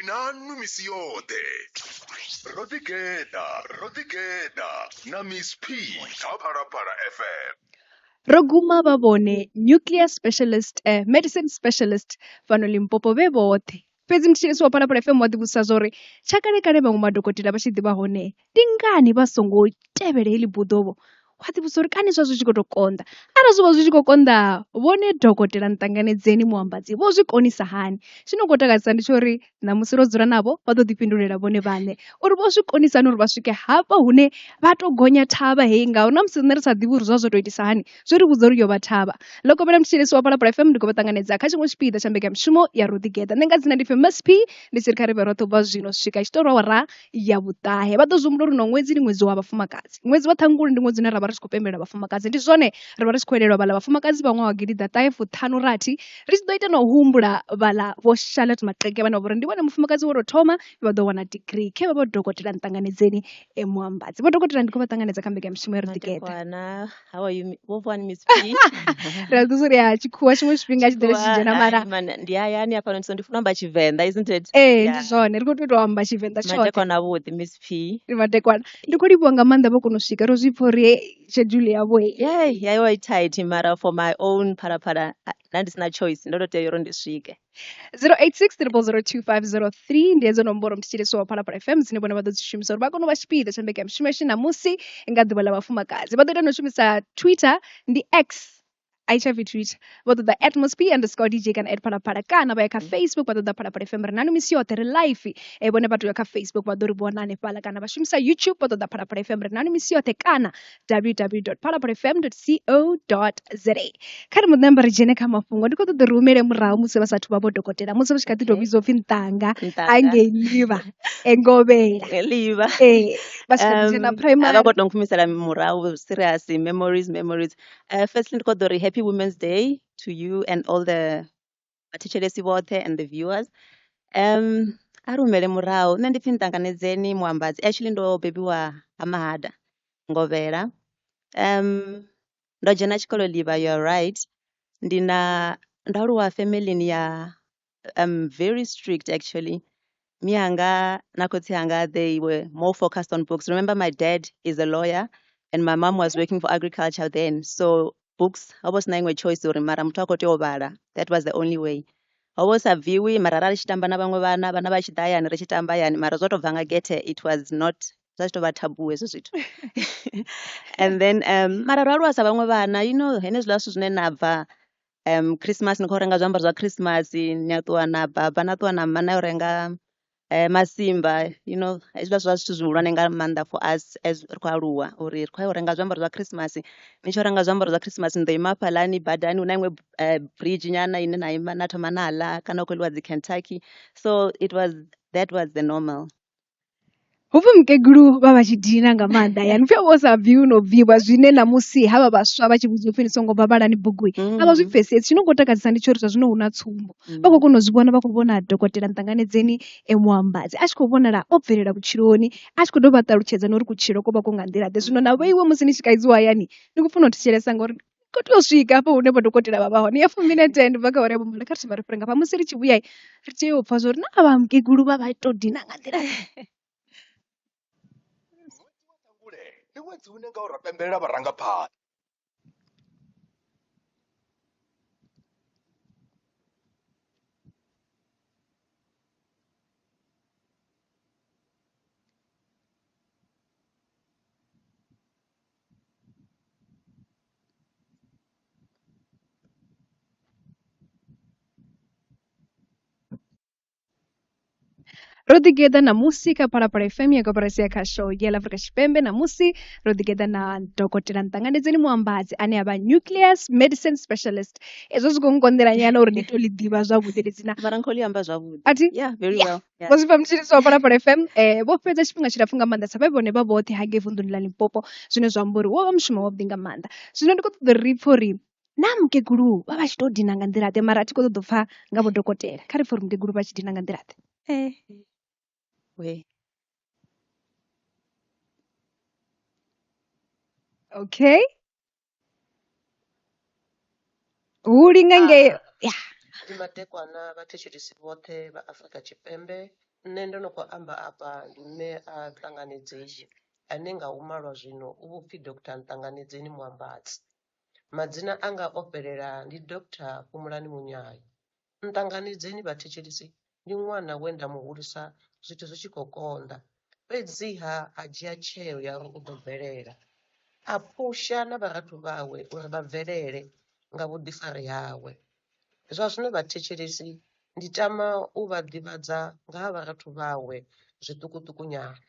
Na misi yoṱhe ro ḓigeḓa, ro ḓigeḓa na Miss P kha Phalaphala FM. Ro guma vha vhone nuclear specialist, medicine specialist fhano Limpopo vhe vhoṱhe. Fhedzi muthetshelesi wa Phalaphala FM wa ḓivhudzisa zwa uri tsha kale kale vhaṅwe madokotela vha tshi ḓivha hone ndi ngani vha songo tevhela heḽi buḓovho. Wa ḓivhudzisa uri kani zwa zwi tshi khou tou konḓa, arali zwo vha zwi tshi khou konḓa vhone dokotela Nṱanganedzeni Muambadzi vho zwi konisa hani. Tshi no khou takadzesa ndi tsha uri ṋamusi ro dzula navho vha ḓo ḓifhindulela vhone vhaṋe uri vho zwi konisa hani uri vha swike hafha hune vha to gonya thavha heyi ngauri na musi riṋe ri sa ḓivhi uri zwa zwo tou itisa hani zwi ri vhudza uri yo vha thavha. Ḽo kovhela muthetshelesi wa Phalaphala FM ndi khou vha ṱanganedza kha tshiṅwe tshipiḓa tsha mbekanyamushumo ya Ro Ḓigeḓa. Nṋe nga dzina ndi pfi Miss P ndi tshi ri kha ri vhe roṱhe u bva zwino swika tshi tou awara ya vhuṱahe. Vha ḓo zwi humbula uri no ṅwedzi ndi ṅwedzi wa vhafumakadzi. Ṅwedzi wa Ṱhangule ndi ṅwedzi une ra vha ri tshi khou pembelela vhafumakadzi. Ndi zwone ri vha ri tshi khou elelwa vhaḽa vhafumakadzi vha ṅwaha wa gidiḓaṱahe fuṱhanu rathi ri tshi ḓo ita na u humbula vhaḽa vho Charlotte Maxeke vhane vha vha uri ndi vhone mufumakadzi wo tou thoma vha ḓo wana degree khe vha vho dokotela Nṱanganedzeni Muambadzi. Vho dokotela ndi khou vha ṱanganedza kha mbekanyamushumo ya Ro Ḓigeḓa. Madekwana, how are you? Vho vuwani Miss P? Ri a ḓi uri ya tshikhuwa tshiṅwe tshifhinga tshi ḓo tshi dzhena mara Hai, man, ndi hayani hafhanoni so ndi funa u amba Tshivenḓa, isn't it? Ee ndi zwone ri khou tea u tou amba Tshivenḓa tshoṱhe. Madekwana avhuḓi Miss P. Ndi madekwana. Ndi khou livhuwa nga maanḓa vho kona u swika ro zwi pfha uri schedule yavho Yeah, yeah, yo tight mara for my own phalaphala nda ndi sina choice ndo to tea uri ndi swike. 086 0002503 ndi hedzo nomboro muthetshelesi wa Phalaphala FM dzine vhone vha ḓo dzi shumisa uri vha kone u vha tshipiḓa tsha mbekanyamushumo yashu ṋamusi nga ḓuvha ḽa vhafumakadzi. Vha ḓo ita na u shumisa Twitter ndi X a tsha pfi Twitter vha ṱoḓa at msp underscore dj kana at phalaphala kana vha ya kha Facebook vha ṱoḓa Phalaphala FM. Ri nanu misi yoṱhe ri live, vhone vha tou ya kha Facebook vha ḓo ri vhona hanefhaḽa kana vha shumisa YouTube vha ṱoḓa Phalaphala FM. Ri nanu misi yoṱhe kana www.phalaphalafm.co.za. Kha ri muṋamba ri dzhene kha mafhungo. Ndi khou ṱoḓa uri humele murahu musi vha sathu vha vho dokotela, musi vha tshi kha ḓi tou vhidzwa upfhi Nṱanga hangei Ḽivha Ngovhela. Ḽivha. Ee, vha tshi kha ḓi dzhena primary. Vha khou tou nkhumisela murahu serious memories memories. Firstly ndi khou ḓo ri happy Women's Day to you and all the vhathetshelesi vhoṱhe and the viewers. A ri humele murahu nṋe ndi pfhi Nṱanganedzeni Muambadzi actually ndo bebiwa ha Mahada Ngovhela. Ndo dzhena tshikolo Ḽivha you are right. Ndi na ndo aluwa femeḽini ya very strict actually. Mianga na khotsi anga they were more focused on books. Remember my dad is a lawyer and my mom was working for agriculture then. So books ho vha hu si na iṅwe choice uri mara muthu a khou tea u vhala. That was the only way. Ho vha hu sa bviwi mara ra ri tshi tamba na vhaṅwe vhana, vhana vha tshi ḓa hayani ri tshi tamba hayani mara zwo tou bva nga gethe it was not zwa zwi tou vha taboo hezwo zwithu. And then mara ro aluwa sa vhaṅwe vhana you know henezwiḽa zwithu zwine na bva Christmas ni khou renga zwiambaro zwa Christmas ni a ṱuwa na baba na ṱuwa na mma na yo renga masimba you know hezwiḽa zwa zwithu zwihulwane nga maanḓa for us as ri khou aluwa uri ri khou ya u renga zwiambaro zwa Christmas. Ni tshi renga zwiambaro zwa Christmas ni ḓo ima hafhaḽani badani hu na iṅwe bridge nyana ine na ima na thoma na ḽa kana hu khou ḽiwa dzi Kentucky so it was that was the normal. Hupfi mukegulu vha vha tshi dina nga maanḓa hayani upfhi vho sa bviwi no bviwa zwine ṋamusi havha vhaswa vha tshi vhudziwa upfhi ni songo bva vhalani bugu a vha zwi pfesesi. Tshino khou takadzesa ndi tsha uri zwa zwino hu na tsumbo vha khou kona u zwi vhona vha khou vhona dokotela Nṱanganedzeni Muambadzi a tshi khou vhonala o bvelela vhutshiloni a tshi khou dovha a ṱalutshedza na uri kutshilele ko vha ku nga nḓila ḓe. Zwino na vhoiwe musi ni tshi kaidziwa hayani ni khou funa u thetshelesa ngori khou tea u swika hafho hune vho dokotela vha vha hone ya fumi na ten bva kha awara ya vhumalo kha ri thome ri fhire ngafha musi ri tshi vhuya ri tea u pfha zwa uri na vha mukegulu vha vha to dina nga nḓila Ṱhangule ndi ṅwedzi une ngawo ra pembelela vharangaphanḓa. Ro ḓigeḓa ṋamusi kha Phalaphala FM ya koporasi ya khasho ya ḽa Afrika Tshipembe. Ṋamusi ro ḓigeḓa na dokotela Nṱanganedzeni Muambadzi ane a vha nucleus medicine specialist. Hezwo zwi khou nkonḓela nyana uri ndi to ḽi ḓivha zwavhuḓi ḽi dzina. Mara nkho ḽi amba zwavhuḓi. A thi? Yeah, very Yeah. well. Yeah. Vho zwi pfa mutshilisi wa Phalaphala FM vho fhedza tshifhinga tshilapfhu nga maanḓa sa vhe vhone vha vhoṱhe hangei vunḓuni ḽa Limpopo zwine zwa amba uri wo vha mushumo wavhuḓi nga maanḓa. Zwino ndi khou ṱoḓa uri ri pfhe uri na mukegulu vha vha tshi to dina nga nḓila ḓe mara a thi khou ṱoḓa u pfha nga vho dokotela. Kha ri pfhe uri mukegulu vha tshi dina nga nḓila ḓe. We. Okay. Hu linga ngei ya Ndi madekwana vhathetshelesi vhoṱhe vha Afrika Tshipembe Nṋe ndo no khou amba afha ndi mme a Nṱanganedzei ane nga u malwa zwino u vho pfi Dr Nṱanganedzeni Muambadzi. Madzina anga o fhelela ndi Dr Fhumulani Munyayo. Nṱanganedzeni vhathetshelesi ndi ṅwana we nda mu hulisa zwithu zwi tshi khou konḓa fhedziha a dzhia tsheo ya uri u ḓo bvelela, a phusha na vharathu vhawe uri vha bvelele nga vhuḓifari hawe. Zwa zwino vhathetshelesi ndi tama u vha ḓivhadza nga ha vharathu vhawe zwiṱukuṱuku nyana.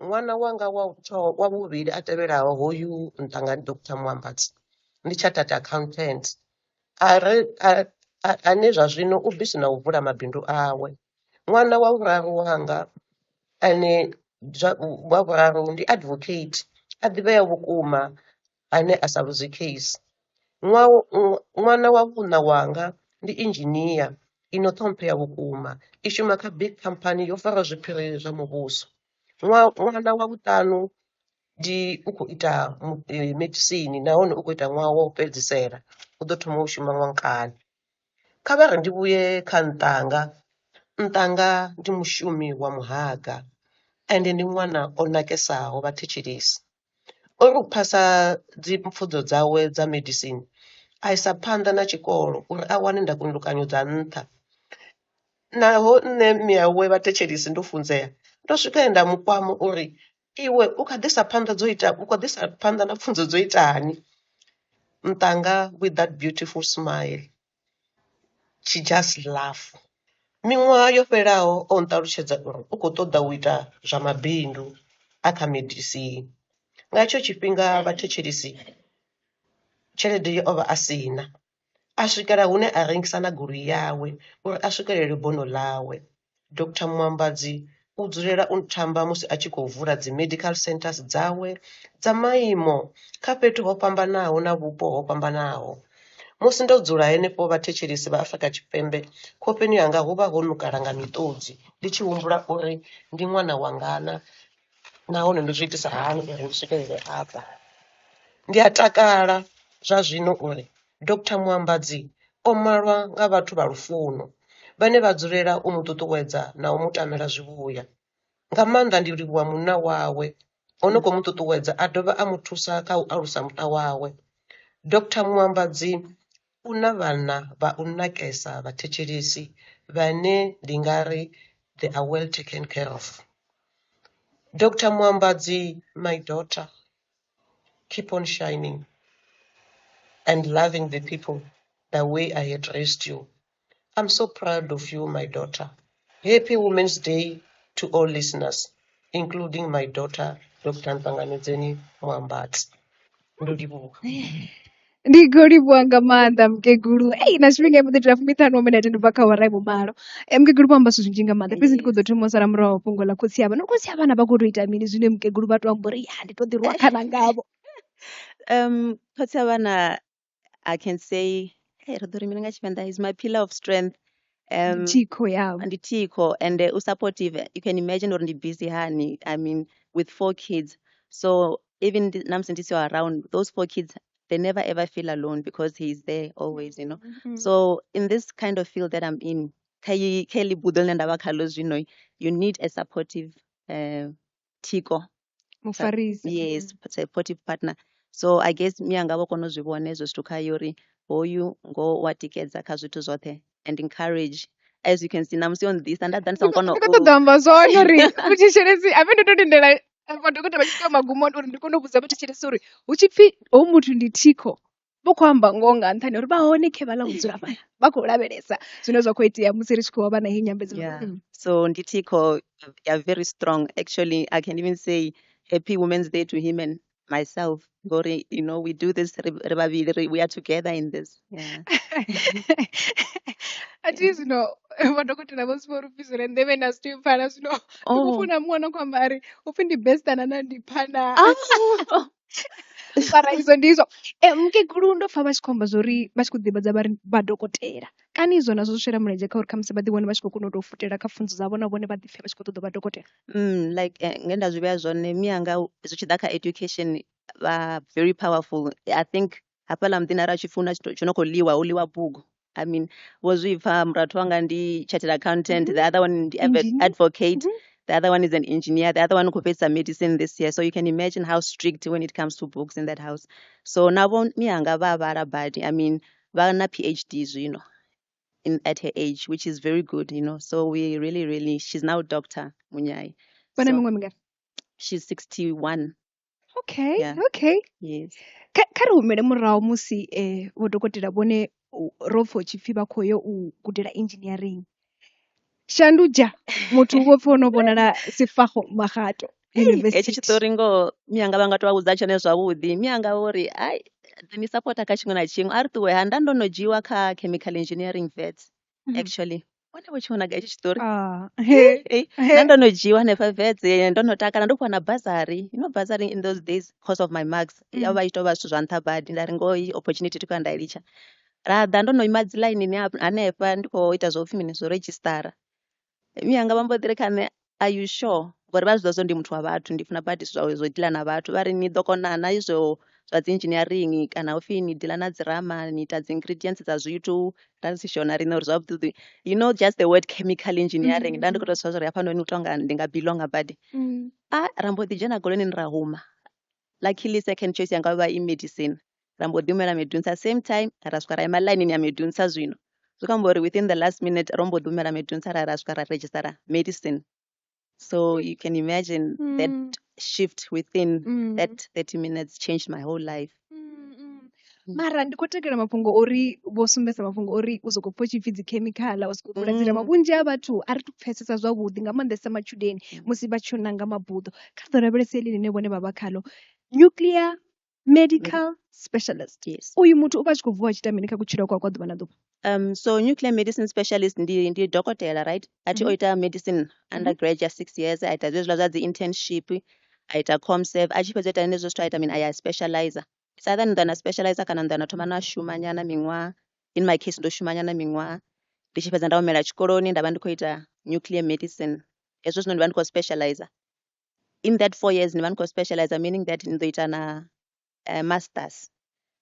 Ṅwana wanga wa u thoma wa vhuvhili a tevhelaho hoyu Nṱangani Dr Muambadzi ndi chartered accountant a re ane zwa zwino u bisi na u vula mabindu awe. Ṅwana wa vhuraru wanga ane zwa wa vhuraru ndi advocate a ḓivhea vhukuma ane a sa luzi case. Ṅwana wa vhuṋa wanga ndi engineer i no ṱhomphea vhukuma i shuma kha big khamphani yo fara zwiphiri zwa muvhuso. Ṅwana wa vhuṱanu ndi u khou ita medisini nahone u khou ita ṅwaha wa u fhedzisela u ḓo thoma u shuma ṅwankani. Kha vha ri ndi vhuye kha Nṱanga, Nṱanga ndi mushumi wa muhaga ende ndi ṅwana o nakesaho vhathetshelesi. O ri u phasa dzi pfunzo dzawe dza medisini a isa phanḓa na tshikolo uri a wane ndakundukanyo dza nṱha. Naho nṋe miawe vhathetshelesi ndo funzea ndo swika he nda mukwama uri iwe u kha ḓi isa phanḓa dzo ita u kho ḓi isa phanḓa na pfunzo dzo itani. Nṱanga with that beautiful smile she just laugh. Miṅwaha yo fhelaho o nṱalutshedza uri u khou ṱoḓa u ita zwa mabindu a kha medisini. Nga hetsho tshifhinga vhathetshelesi tshelede o vha a si na, a swikela hune a rengisa na goloi yawe uri a swikelele bono ḽawe. Dr Muambadzi u dzulela u nthamba musi a tshi khou vula dzi medical centers dzawe dza maimo kha fhethu ho fhambanaho na vhupo ho fhambanaho. Musi ndo dzula henefho vhathetshelesi vha Afrika Tshipembe khofheni yanga hu vha ho ṋukala nga miṱodzi ndi tshi humbula uri ndi ṅwana wangana nahone ndo zwi itisa hani uri ndi swikelele afha. Ndi a takala zwa zwino uri Dr Muambadzi o malwa nga vhathu vha lufuno vhane vha dzulela u mu ṱuṱuwedza na u mu tamela zwivhuya. Nga maanḓa ndi livhuwa munna wawe o no khou mu ṱuṱuwedza a dovha a mu thusa kha u alusa muṱa wawe. Dr Muambadzi u na vhana vha u nakesa vhathetshelesi vhane ndi nga ri they are well taken care of. Dr Muambadzi my daughter keep on shining and loving the people the way I had raised you. I'm so proud of you, my daughter. Happy Women's Day to all listeners, including my daughter, Dr. Ntanganedzeni Muambadzi. Ndo livhuwa. Ndi khou livhuwa nga maanḓa mukegulu. Ei na tshifhinga mbo ḓi ita fumiṱhanu wa minete ndi bva kha awara ya vhumalo. Mukegulu vho amba zwithu zwinzhi nga maanḓa fhedzi ndi khou ḓo thoma u sala murahu fhungo ḽa khotsi avha. No khotsi a vhana vha khou tou ita mini zwine mukegulu vha to amba uri ya ndi to ḓi rwa khana ngavho. Khotsi a vhana I can say hey, ri ḓo ri mini nga Tshivenḓa is my pillar of strength. Ndi thikho yavho. Ndi thikho and u supportive. You can imagine uri ndi busy hani. I mean with 4 kids. So even na musi ndi siho around those 4 kids, they never ever feel alone because he's there always, you know. So in this kind of field that I'm in, kha heḽi buḓo ḽine nda vha khaḽo zwino, you need a supportive thikho. Mufarisi. Yes, supportive partner. So I guess mianga vho kona u zwi vhona hezwo zwithu kha uri hoyu ngo wa tikedza kha zwithu zwoṱhe and encourage. As you can see, na musi o nḓisa nda ḓa ndi songo kona Ndi khou ṱoḓa u amba zwone uri muthetshelesi a vhe ndo to lindela madokotela vha tshi swika magumoni uri ndi kone u vhudza vhathetshelesi uri hu tshi pfhi hoyu muthu ndi thikho vho khou amba ngoho nga nṱhani ha uri vha hone khe vhaḽa vho dzula fhaḽa vha khou lavhelesa zwine zwa khou itea musi ri tshi khou vha na heyi nyambedzano. Yeah. So ndi thikho ya very strong. Actually, I can even say happy Women's Day to him and myself. Ngori, you know, we do this ri vhavhili, we are together in this. Yeah. A thi zwino madokotela vho sivho uri fhisela nḓevhe na zwi tea u pfala zwino ndi khou founa muṅwe ano khou amba ari upfhi ndi bestana na ndi phana. Mara izwo ndi izwo. Mukegulu ndo pfha vha tshi khou amba zwori vha tshi khou ḓivhadza vha ri vha dokotela kani izwo nazwo zwi shela mulenzhe kha uri khamusi vha ḓi wane vha tshi khou kona u tou futela kha pfunzo dzavho na vhone vha ḓi pfhe vha tshi khou ṱoḓa u vha dokotela. Like nge nda zwi vhea zwone mianga zwi tshi ḓa kha education vha very powerful. I think hafhaḽa muḓini arali tshi funa tshithu tshi no khou ḽiwa hu ḽiwa bugu. I mean, vho zwi pfa murathu wanga ndi chartered accountant, the other one ndi Engineer. advocate, the other one is an engineer, the other one khou fhedzisa medicine this year. So you can imagine how strict when it comes to books in that house. So navho miyanga vha vhala badi. I mean, vha na PhD zwino in at her age, which is very good, you know. So we really, really, she's now Dr. Munyai. Vha na So miṅwaha mingana? she's 61. Okay, Yeah. okay. Yes. Kha ri humele murahu musi vho dokotela vhone ro pfa hu tshi pfi vha khou yo u gudela engineering. Shanduja muthu vho pfi ono vhonala Sefako Makgatho Hei, hetshi University. tshiṱori ngoho miyanga vha nga to vha vhudza tshone zwavhuḓi. Miyanga vho ri ai ḓo ni sapota kha tshiṅwe na tshiṅwe. A ri ṱuwe ha nda ndo no dzhiiwa kha chemical engineering Wits actually. Vhone vho tshi vhona gai hetshi tshiṱori? Ah, he, Hey, he. nda ndo no dzhiiwa hanefha Wits, ndo no takala ndo fhiwa na bursary. You know bursary in those days because of my marks. Yo vha i tshi tou vha zwithu zwa nṱha badi. Nda ri ngoho iyi opportunity thi khou ya nda i litsha. Ra ḓa ndo no ima dzi ḽainini hanefha ndi khou ita zwo pfhi mini zwo redzhisitara. Miyanga vha mbo ḓi ri kha nṋe are you sure? Ngori vha zwi ḓivha zwa uri ndi muthu wa vhathu ndi funa badi zwithu zwa u deala na vhathu. Vha ri ni ḓo kona na izwo zwa dzi engineering kana hupfi ni deala na dzi rama ni ita dzi ingredients dza zwithu ra si shona riṋe uri zwavhuḓi you know just the word chemical engineering nda ndi khou tou zwi pfa uri hafhanoni u tonga ndi nga belonga badi. A ra mbo ḓi dzhena goloini ra huma. Luckily second choice yanga yo vha i medicine. Ra mbo ḓi humela Medunsa same time ra swika ra ima ḽainini ya Medunsa zwino. Zwi khou amba uri within the last minute ro mbo ḓi humela Medunsa ra swika ra redzhisitara medicine. So you can imagine that shift within that 30 minutes changed my whole life. Mara ndi khou takalela mafhungo ori vho sumbedza mafhungo ori u soko pfha hu tshi pfhi dzi khemikhala wa soko vula dzirama. Vhunzhi ha vhathu a ri tu pfhesesa zwavhuḓi nga maanḓesa matshudeni musi vha tshi nanga mabuḓo. Kha ri ḓo lavhelesa heḽi ḽine vhone vha vha khaḽo nuclear medical specialist. Yes. Uyu muthu u vha a tshi khou vuwa a tshi ita mini kha kutshilele kwawe kwa ḓuvha na ḓuvha? So nuclear medicine specialist ndi dokotela, right? A thi o ita medicine undergrad ya 6 years, a ita zwezwiḽa zwa dzi internship, a ita comserve, a tshi fhedza u ita henezwo zwithu a ita mini a ya specializer. It's either ni ḓo na specializer kana ni ḓo na thoma na shuma nyana miṅwaha. In my case ndo shuma nyana miṅwaha ndi tshi fhedza nda humela tshikoloni nda vha ndi khou ita nuclear medicine. Hezwo zwino ndi vha ndi khou specializer. In that 4 years ndi vha ndi khou specializer meaning that ni ḓo ita na masters.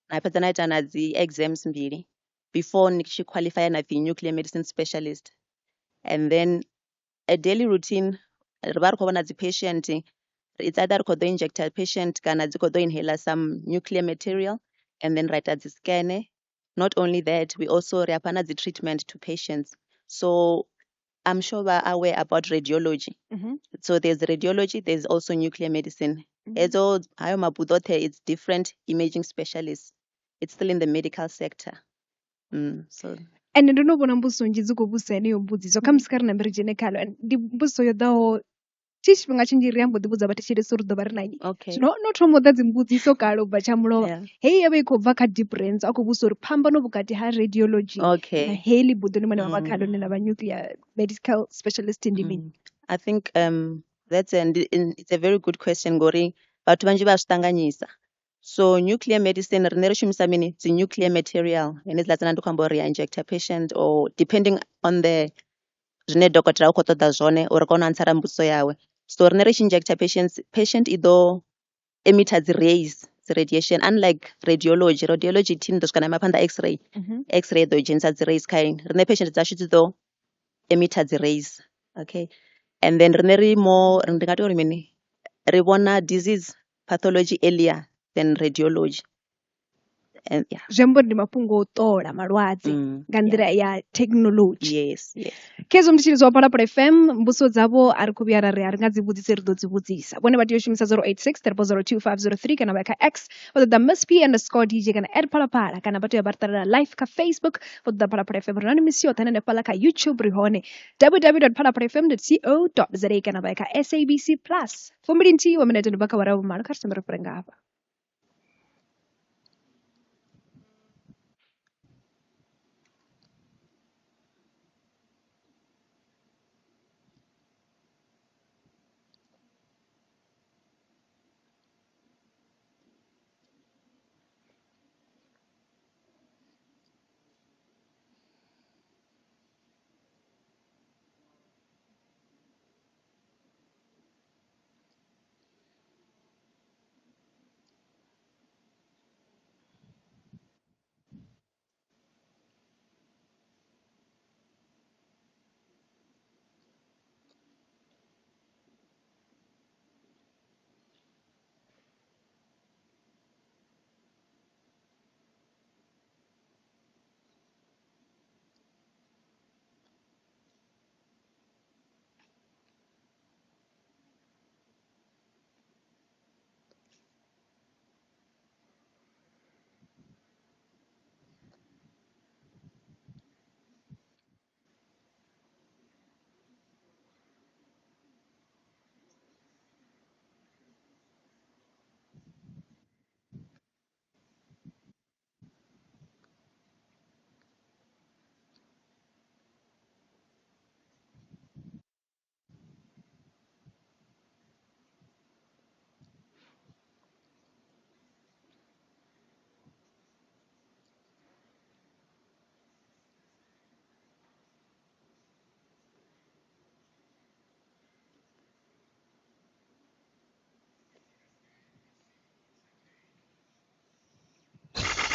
Na fhedza na ita na dzi exams mbili before ni tshi qualify na pfi nuclear medicine specialist. And then a daily routine ri vha ri khou vhona dzi patient, it's either ri khou ḓo injecta patient kana dzi khou ḓo inhaler some nuclear material and then ra ita dzi scan. Not only that, we also ri afha na dzi treatment to patients. So I'm sure vha aware about radiology. So there's radiology, there's also nuclear medicine. Hedzo hayo mabuḓo oṱhe, it's different imaging specialists. It's still in the medical sector. So Ende ndo no vhona mbudziso nnzhi dzi khou vhudzisa heneyo mbudziso kha musi kha ri nambe ri dzhene khaḽo. Ndi mbudziso yo ḓaho thi tshifhinga tshinzhi ri ambo ḓi vhudza vhathetshelesi uri ḓo vha ri na nnyi. Okay. Zwino no thoma u ḓa dzi mbudziso kale u bva tsha mulovha. Heyi yo vha i khou bva kha Deep Rands, a khou vhudzisa uri phambano vhukati ha radiology Okay. na heḽi buḓo ḽine vha vha khaḽo ḽine ḽa vha nuclear medical specialist ndi mini? I think that's it's a very good question ngori vhathu vhanzhi vha zwi ṱanganyisa. So nuclear medicine riṋe ri shumisa mini dzi nuclear material henedziḽa dzine ndi khou amba uri ri injecta patient or depending on the zwine dokotela u khou ṱoḓa zwone uri kone u answera mbudziso yawe. So riṋe ri tshi injecta patients, patient i ḓo emitter dzi rays dzi radiation unlike radiology. Radiology thi ni ḓo swika na ima phanḓa x-ray. X-ray i ḓo dzhenisa dzi rays kha ini. Riṋe patient dzashu dzi ḓo emitter dzi rays. Okay. And then riṋe ri more ndi nga tou ri mini ri vhona disease pathology earlier than radiology. And yeah. Zwi amba uri ndi mafhungo o ṱola malwadze nga nḓila ya technology. Yes, yes. Khezwo mutshilisi wa Phalaphala FM mbudziso dzavho a ri khou vhuya ra ri a ri nga dzi vhudzisi ri ḓo dzi vhudzisa. Vhone vha tea u shumisa 086 0002503 kana vha ya kha X vha ṱoḓa Miss P underscore DJ kana at Phalaphala kana vha tea u vha ri ṱalela live kha Facebook vha ṱoḓa Phalaphala FM ri nahone misi yoṱhe hanefhaḽa kha YouTube ri hone www.phalaphalafm.co.za kana vha ya kha SABC Plus. 21 wa minete ndi bva kha awara ya vhumalo kha ri thome ri fhire nga hafha.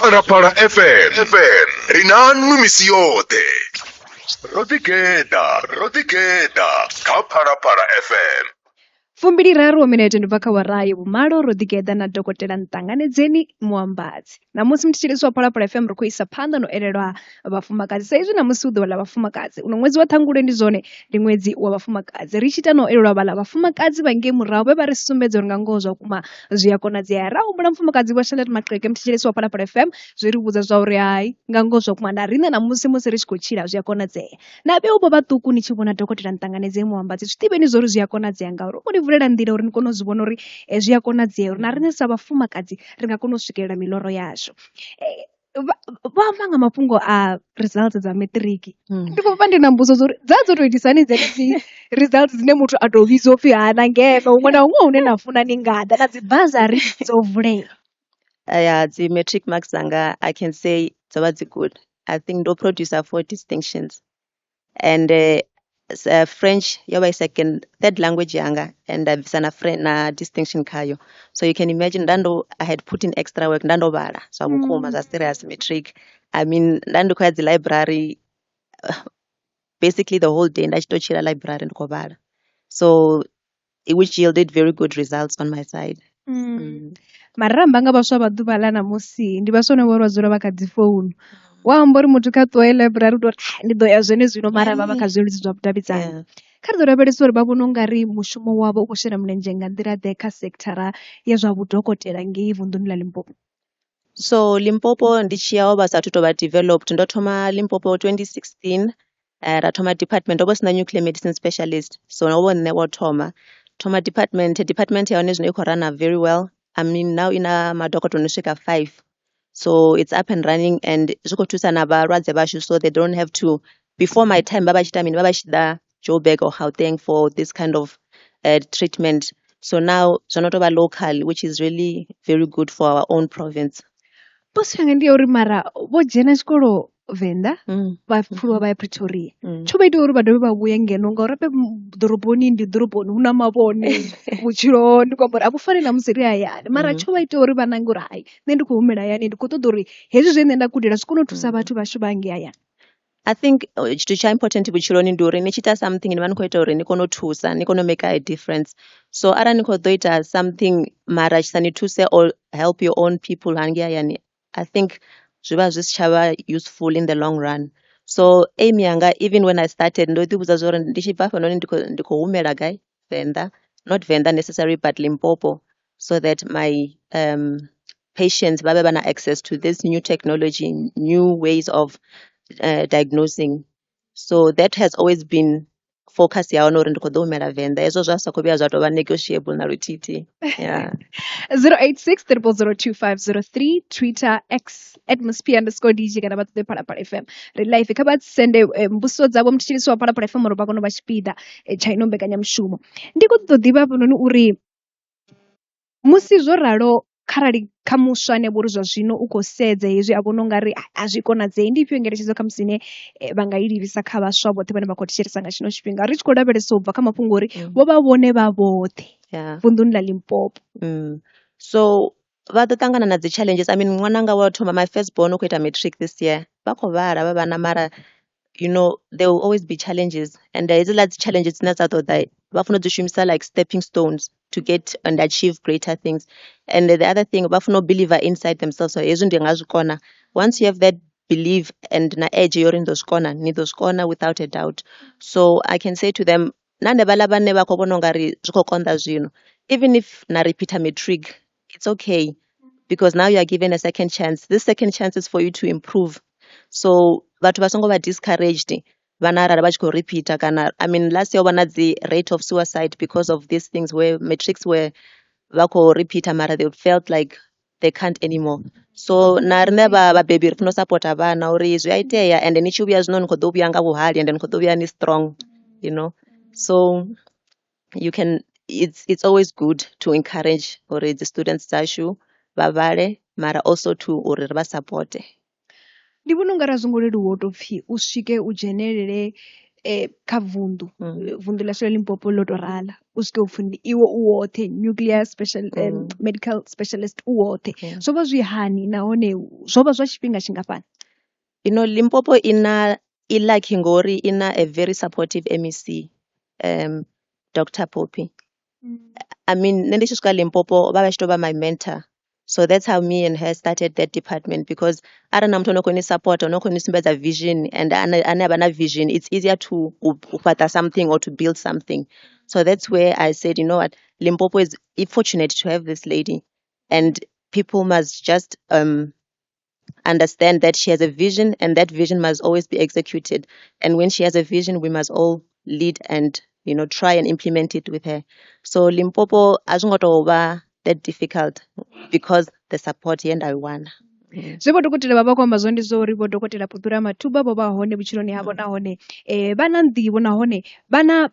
Phalaphala FM FM ri na nwi misi yoṱhe. Ro ḓigeḓa, ro ḓigeḓa kha Phalaphala FM. 23 wa minete ndi bva kha awara ya vhumalo ro ḓigeḓa na dokotela Nṱanganedzeni Muambadzi. Ṋamusi muthetshelesi wa Phalaphala FM ri khou isa phanḓa no elelwa vhafumakadzi sa izwi ṋamusi hu ḓuvha ḽa vhafumakadzi. Uno ṅwedzi wa Ṱhangule ndi zwone ndi ṅwedzi wa vhafumakadzi. Ri tshi ita na u elelwa vhaḽa vhafumakadzi vha ngei murahu vhe vha ri sumbedza uri nga ngoho zwa vhukuma zwi a konadzea. Ra humbula mufumakadzi Vho Charlotte Maxeke muthetshelesi wa Phalaphala FM zwi ri vhudza zwa uri hai nga ngoho zwa vhukuma na riṋe ṋamusi musi ri tshi khou tshila zwi a konadzea. Na vhe vho vhaṱuku ni tshi vhona dokotela Nṱanganedzeni Muambadzi zwi ḓivheni zwa uri zwi a konadzea ngauri u khou ni vulela nḓila uri ni kone u zwi vhona uri zwi a konadzea uri na riṋe sa vhafumakadzi ri nga kona u swikelela miloro yashu. Vha amba nga mafhungo a results dza maṱiriki ndi khou pfa ndi na mbudziso dza uri dza dzo to itisa hani dzenedzi results dzine muthu a to vhidzwa upfhi hana ngeno huṅwe na huṅwe hune na funa ni nga ḓa na dzi bazari dzo vulea. Ya dzi matric marks dzanga I can say dzo vha dzi good. I think ndo producer 4 distinctions and French yo vha i second third language yanga and nda bvisa na na distinction khayo. So you can imagine ndando I had put in extra work, nda ndo vhala zwa vhukuma zwa serious matric. I mean nda ndi khou ya dzi library basically the whole day, nda tshi to tshila library ndi khou vhala. So which yielded very good results on my side. Mara ra amba nga vhaswa vha ḓuvha ḽa ṋamusi ndi vhaswa vhane vho vha dzula vha kha dzi founu. Wa amba uri muthu kha ṱuwe library u tori ndi ḓo ya zwene zwino mara vha vha kha zwileludzi zwa vhudavhidzani. Kha ri ḓo lavhelesa uri vha vhona ungari mushumo wavho u khou shela mulenzhe nga nḓila ḓe kha sekithara ya zwa vhudokotela ngei vunḓuni ḽa Limpopo. So Limpopo ndi tshi ya ho vha sathu tou vha developed. Ndo thoma Limpopo 2016 ra thoma department, ho vha hu sina nuclear medicine specialist, so ho vha nṋe wo thoma. Thoma department, department ya hone zwino i khou rana very well. I mean now ina madokotela no swika 5. So it's up and running and zwi khou thusa na vhalwadze vhashu, so they don't have to, before my time vha vha tshi ita mini, vha vha tshi ḓa Joburg or Gauteng for this kind of treatment. So now zwo no tou vha local, which is really very good for our own province. Mbudziso yanga ndi ya uri mara vho dzhena tshikolo Venḓa vha pfuluwa vha ya Pretoria. Tsho vha ita uri vha dovhe vha vhuye ngeno ngauri hafha ḓoroboni ndi ḓoroboni hu na mavhone vhutshilo ndi khou amba uri a vhu fani na musi ri hayani. Mara tsho vha ita uri vha nange uri hai nṋe ndi khou humela hayani ndi khou ṱoḓa uri hezwi zwe nṋe nda gudela zwi kone u thusa vhathu vhashu vha ngei hayani. I think tshithu tsha important vhutshiloni ndi uri ni tshi ita something ni vha ni khou ita uri ni kone u thusa, ni kone u make a difference. So arali ni khou ḓo ita something mara tshi sa ni thuse or help your own people hangei hayani, I think zwi vha zwi si tsha vha useful in the long run. So aim yanga even when I started ndo ḓi vhudza zwa uri ndi tshi bva hafhanoni ndi khou humela gai Venḓa, not Venḓa necessarily but Limpopo, so that my patients vha vhe vha na access to this new technology, new ways of diagnosing. So that has always been focus ya hone uri ndi khou ḓo humela Venḓa. Hezwo zwa sa khou vhuya zwa tou vha negotiable na luthihi. Yeah. 086 0002503 Twitter X at Miss P underscore DJ kana vha ṱoḓe Phalaphala FM. Ri live kha vha sende mbudziso dzavho muthetshelesi wa Phalaphala FM uri vha kone u vha tshipiḓa tsha ino mbekanyamushumo. Ndi khou ṱoḓa u ḓivha hafhanoni uri musi zwo ralo kharali kha muswa ane vha uri zwa zwino u khou sedza hezwi a vhona ungari a zwi konadzei, ndi ifhio ngeletshedzo kha musi ine vha nga i livhisa kha vhaswa vhoṱhe vhane vha khou thetshelesa nga tshino tshifhinga ri tshi khou lavhelesa u bva kha mafhungo uri vho vha vhone vha vhoṱhe vunḓuni ḽa Limpopo. So vha ḓo ṱangana na dzi challenges. I mean ṅwananga wa thoma, my first born u khou ita matric this year, vha khou vhala vha vhana mara you know there will always be challenges, and hedziḽa dzi challenges dzine dza ḓo ḓa vha funa u dzi shumisa like stepping stones to get and achieve greater things. And the other thing, vha funa u believe inside themselves, so hezwi ndi nga zwi kona. Once you have that belief and na edge yo uri ni ḓo zwi kona, ni ḓo zwi kona without a doubt. So I can say to them, na hanevhaḽa vhane vha khou vhona ungari zwi khou konḓa zwino, even if na repeater matric, it's okay, because now you are given a second chance. This second chance is for you to improve. So vhathu vha songo vha discouraged vhana arali vha tshi khou repeater kana, I mean last year ho vha na dzi rate of suicide because of these things where matrics were vha khou repeater mara they felt like they can't anymore. So na riṋe vha vhabebi ri funa u sapota vhana uri zwi a itea, and ni tshi vhuya zwino ni khou ḓo vhuya nga vhuhali and ni khou ḓo vhuya ni strong, you know. So you can, it's always good to encourage uri dzi students dzashu vha vhale, mara also to uri ri vha supporte. Ndi vhona ungari a zwo ngo leluwa u tou pfhi u swike u dzhenelele Kha vunḓu vunḓu ḽashu ḽa Limpopo ḽo to rala u swike upfhi ndi iwe u woṱhe nuclear special medical specialist u woṱhe. Zwo vha zwi hani nahone zwo vha zwa tshifhinga tshingafhani? You know, Limpopo ina i lucky ngori ina a very supportive MEC, Dr. Phophi. I mean, nṋe ndi tshi swika Limpopo vha vha tshi tou vha my mentor. So that's how me and her started that department, because arali na muthu ano khou ni support, ano khou ni sumbedza vision, and ane avha na vision, it's easier to u fhaṱa something or to build something. So that's where I said, you know what, Limpopo is fortunate to have this lady, and people must just understand that she has a vision, and that vision must always be executed. And when she has a vision, we must all lead and try and implement it with her. So Limpopo a zwo ngo tou vha that difficult because the support ye nda i wana. Zwe vho dokotela vha vha khou amba zwone ndi zwa uri vho dokotela Phophi Ramathuba vho vha hone vhutshiloni havho, nahone vha na nḓivho, nahone vha na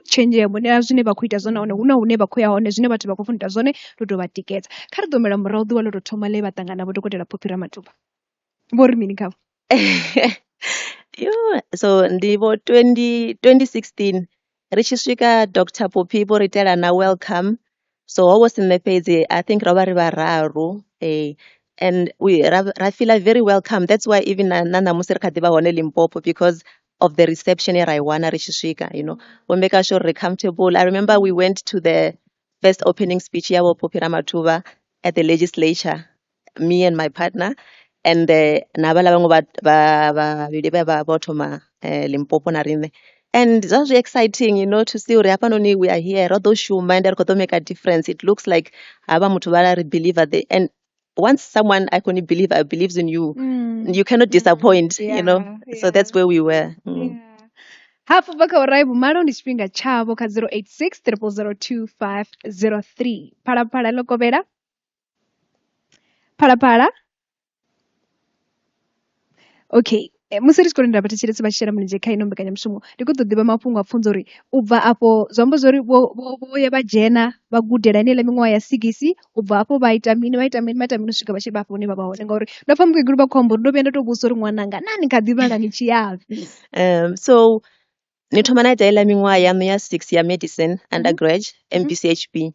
tshenzhemo ya zwine vha khou ita zwone, nahone hu na hune vha khou ya hone. Zwine vhathu vha khou funa u ita zwone ndi u tou vha tikedza. Kha ri ḓo humela murahu ḓuvha ḽo tou thoma ḽe vha ṱangana vho dokotela Phophi Ramathuba, vho ri mini khavho? Yo, so ndi vho 20, 2016 ri tshi swika, Dr. Phophi vho ri itela na welcome. So ho vha hu si nṋe fhedzi, I think ro vha ri vhararu, and we ra feel very welcome. That's why even na ṋamusi ri kha ḓi vha hone Limpopo, because of the reception ye ra i wana ri tshi swika. Vho make sure ri comfortable. I remember we went to the first opening speech ya vho Phophi Ramathuba at the legislature, me and my partner, and na vhaḽa vhaṅwe vhavhili vhe vha vho thoma Limpopo na riṋe. And zwa zwi exciting to see uri hafhanoni we are here, ro ḓo shuma and ri khou ḓo make a difference. It looks like havha muthu vha ri believe the and once someone I can believe I believes in you, you cannot disappoint. So that's where we were. Yeah. Hafu bva kha urayi vhumalo ndi tshifhinga tshavho kha 086 0002503. Phalaphala ḽo kovhela. Phalaphala. Okay. Musi ri tshi khou lindela vhathetshelesi vha tshi shela mulenzhe kha ino mbekanyamushumo, ndi khou ḓo ḓivha mafhungo a pfunzo uri u bva afho zwi amba zwori vho ya vha dzhena vha gudela heneiḽa miṅwaha ya sigisi, u bva hafho vha ita mini, vha ita mini, vha ita mini u swika vha tshi vha hafho hune vha vha hone, ngauri ndo pfa mukegulu vha khou amba uri ndo vhuya nda tou vhudzisa uri ṅwananga naa ni kha ḓi vhala ni tshi yafhi. So ni thoma na ita heiḽa miṅwaha yaṋu ya six ya medicine undergrad, MBCHB.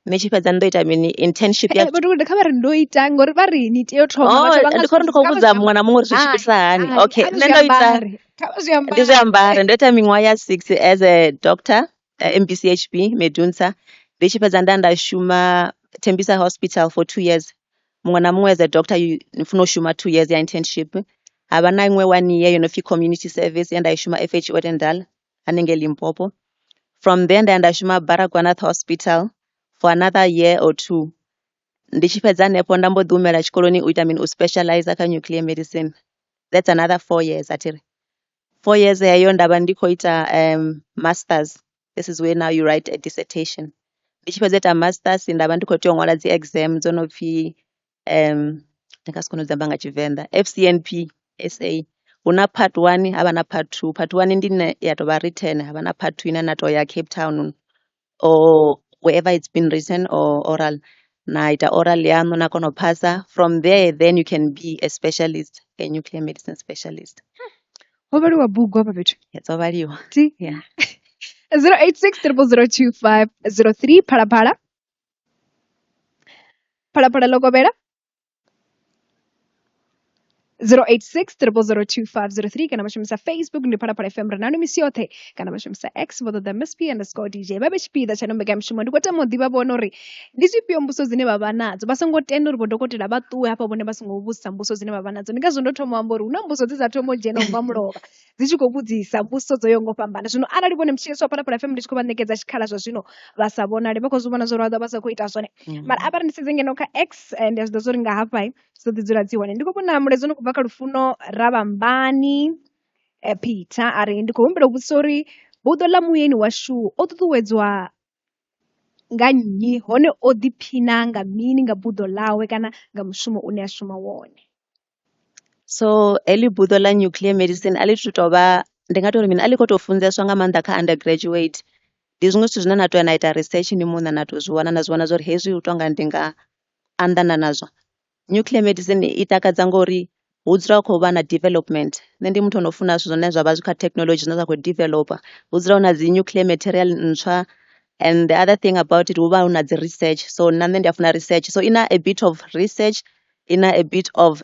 Ni tshi fhedza ni ḓo ita mini, internship ya Vho dokotela, kha vha ri ndo ita ngori vha ri ni tea u thoma Oh, vhathu vha nga ndi khou ri ndi khou kha vha vhudza zwi muṅwe na muṅwe uri zwi Hai, tshimbilisa hani. hai, Okay, kha vha nṋe zwi ndo ita ambare, kha vha zwi ndi zwi ambare. ambare, ndo ita miṅwaha ya six as a doctor, MBCHB Medunsa. Ndi tshi fhedza nda shuma Tembisa Hospital for 2 years. Muṅwe na muṅwe as a doctor you ni funa u shuma 2 years ya internship. Ha vha na iṅwe one year yo no pfi community service ye nda i shuma FH Odendaal hanengei Limpopo. From there nda ya nda shuma Baragwanath Hospital for another year or two. Ndi tshi fhedza hanefho nda mbo ḓi humela tshikoloni u ita mini, u specializer kha nuclear medicine. That's another 4 years athiri. 4 years heyo nda vha ndi khou ita masters. This is where now you write a dissertation. Ndi tshi fhedza u ita masters nda vha ndi khou tea u ṅwala dzi exam dzo no pfi ndi nga si kone u dzi amba nga Tshivenḓa, FCNP SA. Hu na part one ha vha na part two. Part one ndi ine ya tou vha written, ha vha na part two ine na tou ya Cape Town or wherever it's been written or oral. Na ita oral yaṋu na kona u phasa. From there then you can be a specialist, a nuclear medicine specialist. Ho vhaliwa bugu hafha fhethu. Dzo vhaliwa. Ti Yeah. 086 0002503. Phalaphala. Phalaphala ḽo kovhela. 086 0002503 kana vha shumisa Facebook ndi Phalaphala FM, ri nani misi yoṱhe, kana vha shumisa X vho ṱoḓa MSP_DJ. Vha vhe tshipiḓa tsha no mbekanyamushumo. Ndi khou tama u ḓivha vhone uri ndi zwifhio mbudziso dzine vha vha nadzo. Vha songo tenda uri vho dokotela vha ṱuwe hafha vhone vha songo vhudzisa mbudziso dzine vha vha nadzo. Ndi ngazwo ndo thoma u amba uri hu na mbudziso dze dza thoma u dzhena ubva mulovha dzi tshi khou vhudzisa mbudziso dzo yaho nga u fhambana. Zwino arali vhone mutshilisi wa Phalaphala FM ndi tshi khou vha ṋekedza tshikhala zwa zwino vha sa vhonale, vha khou zwi vhona zwo uri vha ḓo vha sa khou ita zwone. Mara a vha ri ndi sedze ngeno kha X, ndi a zwi ḓivha zwa uri nga hafha zwi ḓo ḓi dzula dzi hone. Ndi khou vhona mulaedza u no khou bva kha Lufuno Ravhambani Peter, a ri ndi khou humbela u vhudzisa uri buḓo ḽa muyeni washu o ṱuṱuwedzwa nga nnyi, hone o ḓiphina nga mini nga buḓo ḽawe kana nga mushumo une a shuma wone. So heḽi buḓo ḽa nuclear medicine a ḽi tu tovha, ndi nga tori mini, a ḽi kho to funzeswa nga maanḓa kha undergraduate. Ndi zwiṅwe zwithu zwine na to ya na ita research ni muṋe na to zwi wana, na zwi vhona zwori hezwi hu tonga ndi nga anḓana nazwo. Nuclear medicine i takadza ngori Hu dzula hu khou vha na development. Nṋe ndi muthu ano funa zwithu zwine zwa vha zwi kha technology zwine zwa khou developer. Hu dzula hu na dzi nuclear material ntswa and the other thing about it hu vha hu na dzi research. So na nṋe ndi a funa research. So ina a bit of research, ina a bit of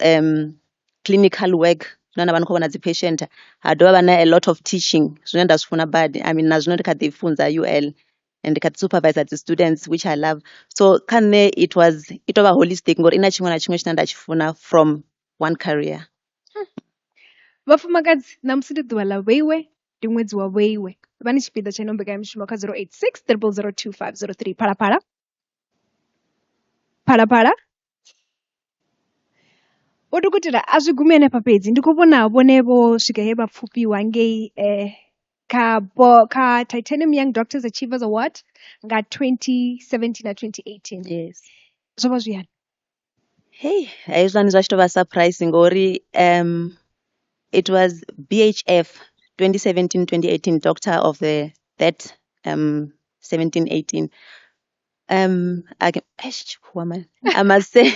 clinical work zwine na vha ni khou vhona dzi patient. Ha dovha vha na a lot of teaching zwine nda zwi funa badi. I mean na zwino ndi kha ḓi funza UL and ndi kha ḓi supervisor dzi students which I love. So kha nṋe it was i tovha holistic ngori ina tshiṅwe na tshiṅwe tshine nda tshi funa from one career. Vhafumakadzi ṋamusi ndi ḓuvha ḽa vheiwe, ndi ṅwedzi wa vheiwe. Vha ni tshipiḓa tsha ino mbekanyamushumo kha 086 000 2503. Phalaphala. Phalaphala. Vho dokotela a zwi gumi hanefha fhedzi ndi khou vhona vhone vho swika he vha pfufhiwa ngei kha bo kha Titanium Young Doctors Achievers Award nga 2017 na 2018. Yes. Zwo vha zwi hani? Hey, hezwiḽani zwa tshi tou vha surprise ngori it was BHF 2017-2018 doctor of the that 17-18. I can, eish, tshikhuwa man. I must say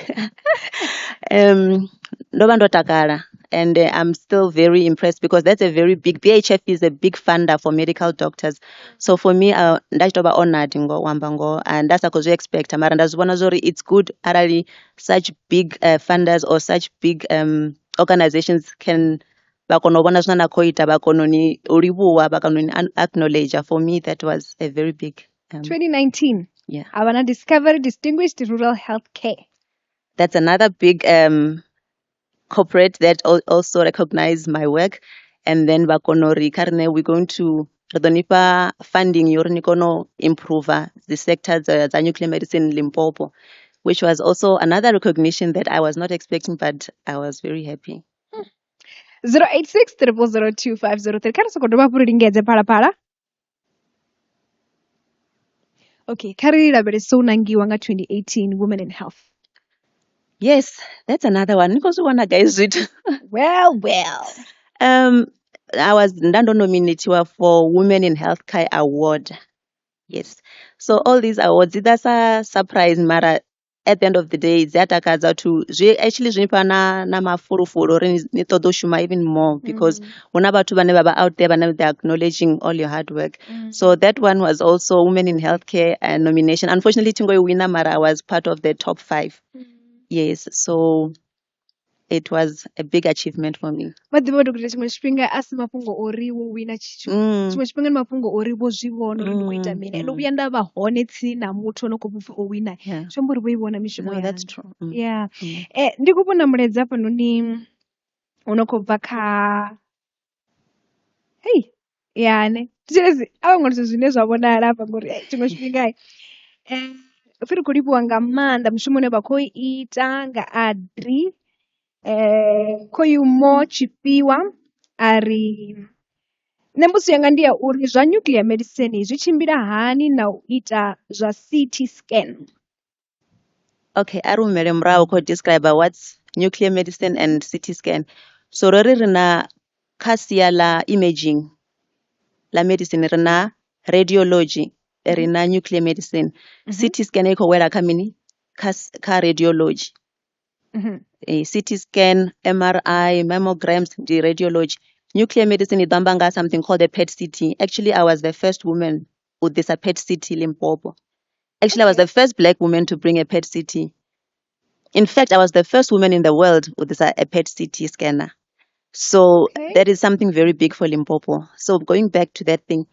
ndo vha ndo takala and I'm still very impressed because that's a very big BHF is a big funder for medical doctors. So for me nda tshi tou vha honored ngo u amba ngoho and nda sa khou zwi expect mara nda zwi vhona zwori it's good arali such big funders or such big organizations can vha kona u vhona zwine na khou ita vha kona u ni u livhuwa vha kona u ni acknowledge. For me that was a very big 2019 yeah. ha vha na Discovery Distinguished Rural Health Care. That's another big corporate that also recognize my work and then vha kona uri kha riṋe we going to ri ḓo nifha funding yo uri ni kone u improve the sector dza nuclear medicine in Limpopo, which was also another recognition that I was not expecting, but I was very happy. 086 000 2503. Kha ri sokou dovha hafhu ri lingedze phalaphala. Okay, kha ri lavhelese u nangiwa nga 2018 Women in Health. Yes, that's another one. Ni khou zwi vhona guys zwithu. Well, well. I was nda ndo nominatiwa for Women in Healthcare Award. Yes. So all these awards dzi ḓa sa surprise mara at the end of the day dzi a takadza to zwi actually zwi fha na mafulufulu uri ni ṱoḓa u shuma even more because hu na vhathu vhane vha vha out there vhane they are acknowledging all your hard work. So that one was also Women in Healthcare nomination. Unfortunately thi ngo i wina mara I was part of the top 5. Yes, so it was a big achievement for me. Vha ḓivha dokotela tshiṅwe tshifhinga a si mafhungo ori wo wina tshithu. Tshiṅwe tshifhinga ndi mafhungo ori vho zwi vhona uri ndi khou ita mini. Ende vhuya nda vha hone tsini na muthu ano khou pfhi o wina. Zwi amba uri vho i vhona mishumo No, that's yanga. true. Yeah. Ndi khou vhona mulaedza hafhanoni u no khou bva kha hey ya ne. Thetshelesi a vha ṅwalisa zwine zwa vhonala hafha ngori tshiṅwe tshifhinga pfi ri khou livhuwa nga maanḓa mushumo une vha khou ita nga Adri Khoyu Mo Tshifhiwa a ri nṋe mbudziso yanga ndi ya uri zwa nuclear medicine zwi tshimbila hani na u ita zwa CT scan. Okay, a ri humele murahu khou describe what's nuclear medicine and CT scan. So ro ri ri na kha sia ḽa imaging ḽa medicine ri na radiology, ri na nuclear medicine. CT scan i khou wela kha mini? Kha radiology. CT scan, MRI, mammograms ndi radiology. Nuclear medicine i ḓo amba nga something called a PET CT. Actually, I was the first woman u ḓisa PET CT Limpopo. Actually, I was the first black woman to bring a PET CT. In fact, I was the first woman in the world with this, a PET CT scanner. So that is something very big for Limpopo. So going back to that thing,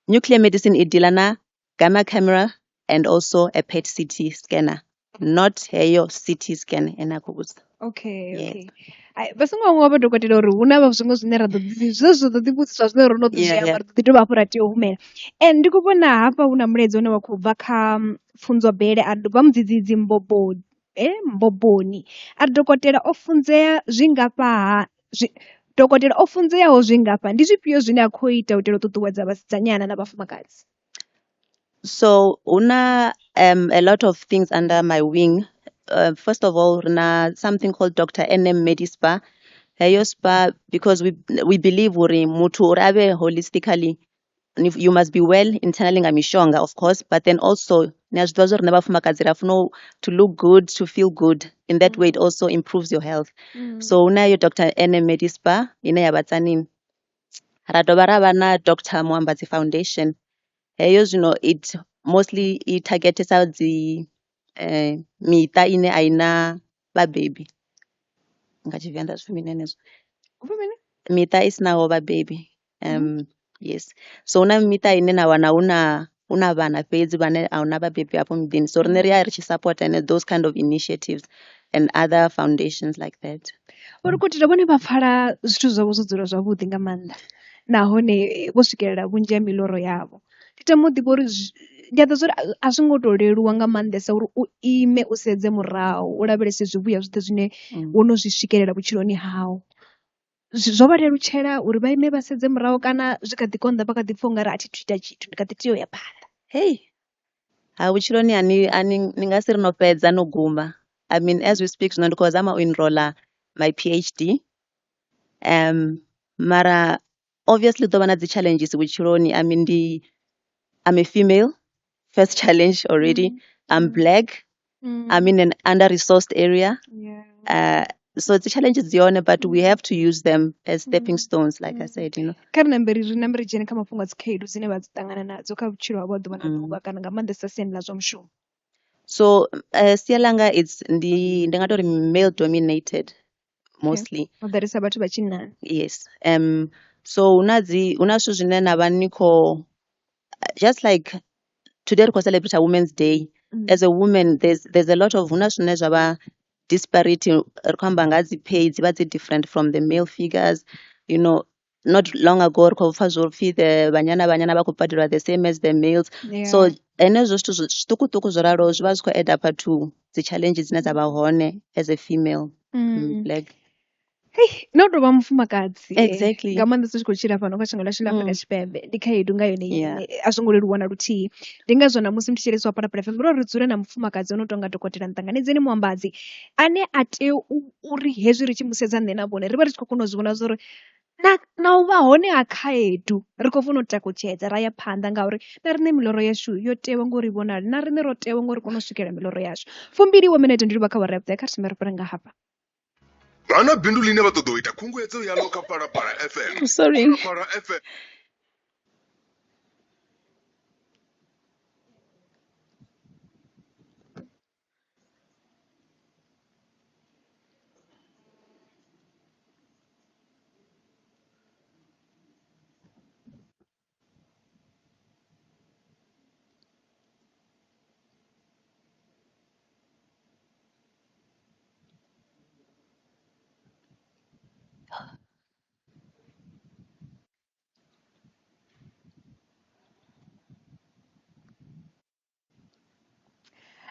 nuclear medicine i deala na gamma camera and also a PET CT scanner, not heyo CT scan ene a khou vhudza. Okay, Yes. okay. Ai vha songo hangwa vha dokotela uri hu na vha zwiṅwe zwine ra ḓo ḓi zwe zwa ḓo ḓi vhudziswa zwine ro no ḓi zwi amba ri ḓo ḓi dovha hafhu ra tea u humela. Ndi khou vhona hafha hu na mulaedza une wa khou bva kha Pfunzo Bele a ri bva mudzidzidzi Mboboni Mboboni a ri dokotela o funzea zwingafha zwi dokotela o funzeaho zwingafha ndi zwifhio zwine a khou ita u itela u ṱuṱuwedza vhasidzanyana na vhafumakadzi. So huna a lot of things under my wing. First of all, rina something called Dr. NM Medispa. Heyo spa because we believe uri muthu uri ave holistically You must be well internally nga mishonga of course, but then also ni a zwi ḓivha zwa uri riṋe vhafumakadzi ri a funa to look good, to feel good. In that way it also improves your health. So hu na yo Dr. NM Medispa ine ya vha Tzaneen. Ra dovha ra vha na Dr. Muambadzi Foundation. Heyo zwino it mostly i targetesa dzi miṱa ine a i na vhabebi. Nga Tshivenḓa zwi pfi mini henezwo? Hu pfi mini? Miṱa i sinaho vhabebi. Yes. So huna miṱa ine na wana huna vhana fhedzi vhane a huna vhabebi afho muḓini. So riṋe ri ya ri tshi support ene those kind of initiatives and other foundations like that. Vho dokotela vhone vha pfala zwithu zwavho zwo dzula zwavhuḓi nga maanḓa nahone vho swikelela vhunzhi ha miḽoro yavho. Ndi tama u ḓivha uri ndi a ḓivha uri a zwi ngo to leluwa nga maanḓesa uri u ime u sedze murahu u lavhelese zwivhuya zwoṱhe zwine wo no zwi swikelela vhutshiloni hau. Zwo vha lelutshela uri vha ime vha sedze murahu kana zwi kha ḓi konḓa vha kha ḓi pfha ungari a thi thu ita tshithu ndi kha ḓi tea u ya phanḓa. Hey, ha vhutshiloni ani ni nga si ri no fhedza no guma. I mean, as we speak zwino ndi khou zama u enroller my PhD. Mara obviously ḓo vha na dzi challenges vhutshiloni. I mean, ndi I'm a female, first challenge already. I'm black. I'm in an under-resourced area. So the challenges dzi hone, but we have to use them as stepping stones, like I said, you know. Kha ri nambe ri nambe ri dzhene kha mafhungo a dzi khaedu dzine vha dzi ṱangana nadzo kha vhutshilo havho ha ḓuvha na ḓuvha kana nga maanḓesa siani ḽa zwa mushumo. So sia langa it's ndi nga tori male dominated mostly. Ho ḓalesa vhathu vha tshinnani. Yes. So huna zwithu zwine na vha ni khou just like today ri khou celebrate Women's Day. As a woman there's a lot of huna zwine zwa vha disparity ri khou amba nga dzi pay dzi vha dzi different from the male figures, you know. Not long ago ri khou pfa zwo pfi the banyana banyana vha khou badelwa the same as the males. So henezwo zwithu zwiṱukuṱuku zwo raloho zwi vha zwi khou add up to dzi challenges dzine dza vha hone as a female black. Hey, no tou vha mufumakadzi Exactly. nga maanḓesa u tshi khou tshila fhano kha shango ḽashu ḽa Afrika Tshipembe ndi khaedu nga yone iṋe a zwo ngo leluwa na luthihi. Ndi ngazwo ṋamusi muthetshelesi wa Phalaphala FM ro ri dzule na mufumakadzi ono tonga dokotela Nṱanganedzeni Muambadzi ane a tea uri hezwi ri tshi mu sedza nṋe na vhone ri vha ri tshi khou kona u zwi vhona zwa uri na u vha hone ha khaedu ri khou funa u takutshedza ra ya phanḓa ngauri na riṋe miḽoro yashu yo tewa ngori vhonala na riṋe ro tewa ngori kone u swikelela miḽoro yashu. 20 wa minete ndi livha kha awara ya vhuṱahe, kha ri thome ri fhire nga hafha. Vha na bindu ḽine vha ṱoḓa u ita khunguwedzo yaḽo kha Phalaphala FM. I'm sorry. Phalaphala FM.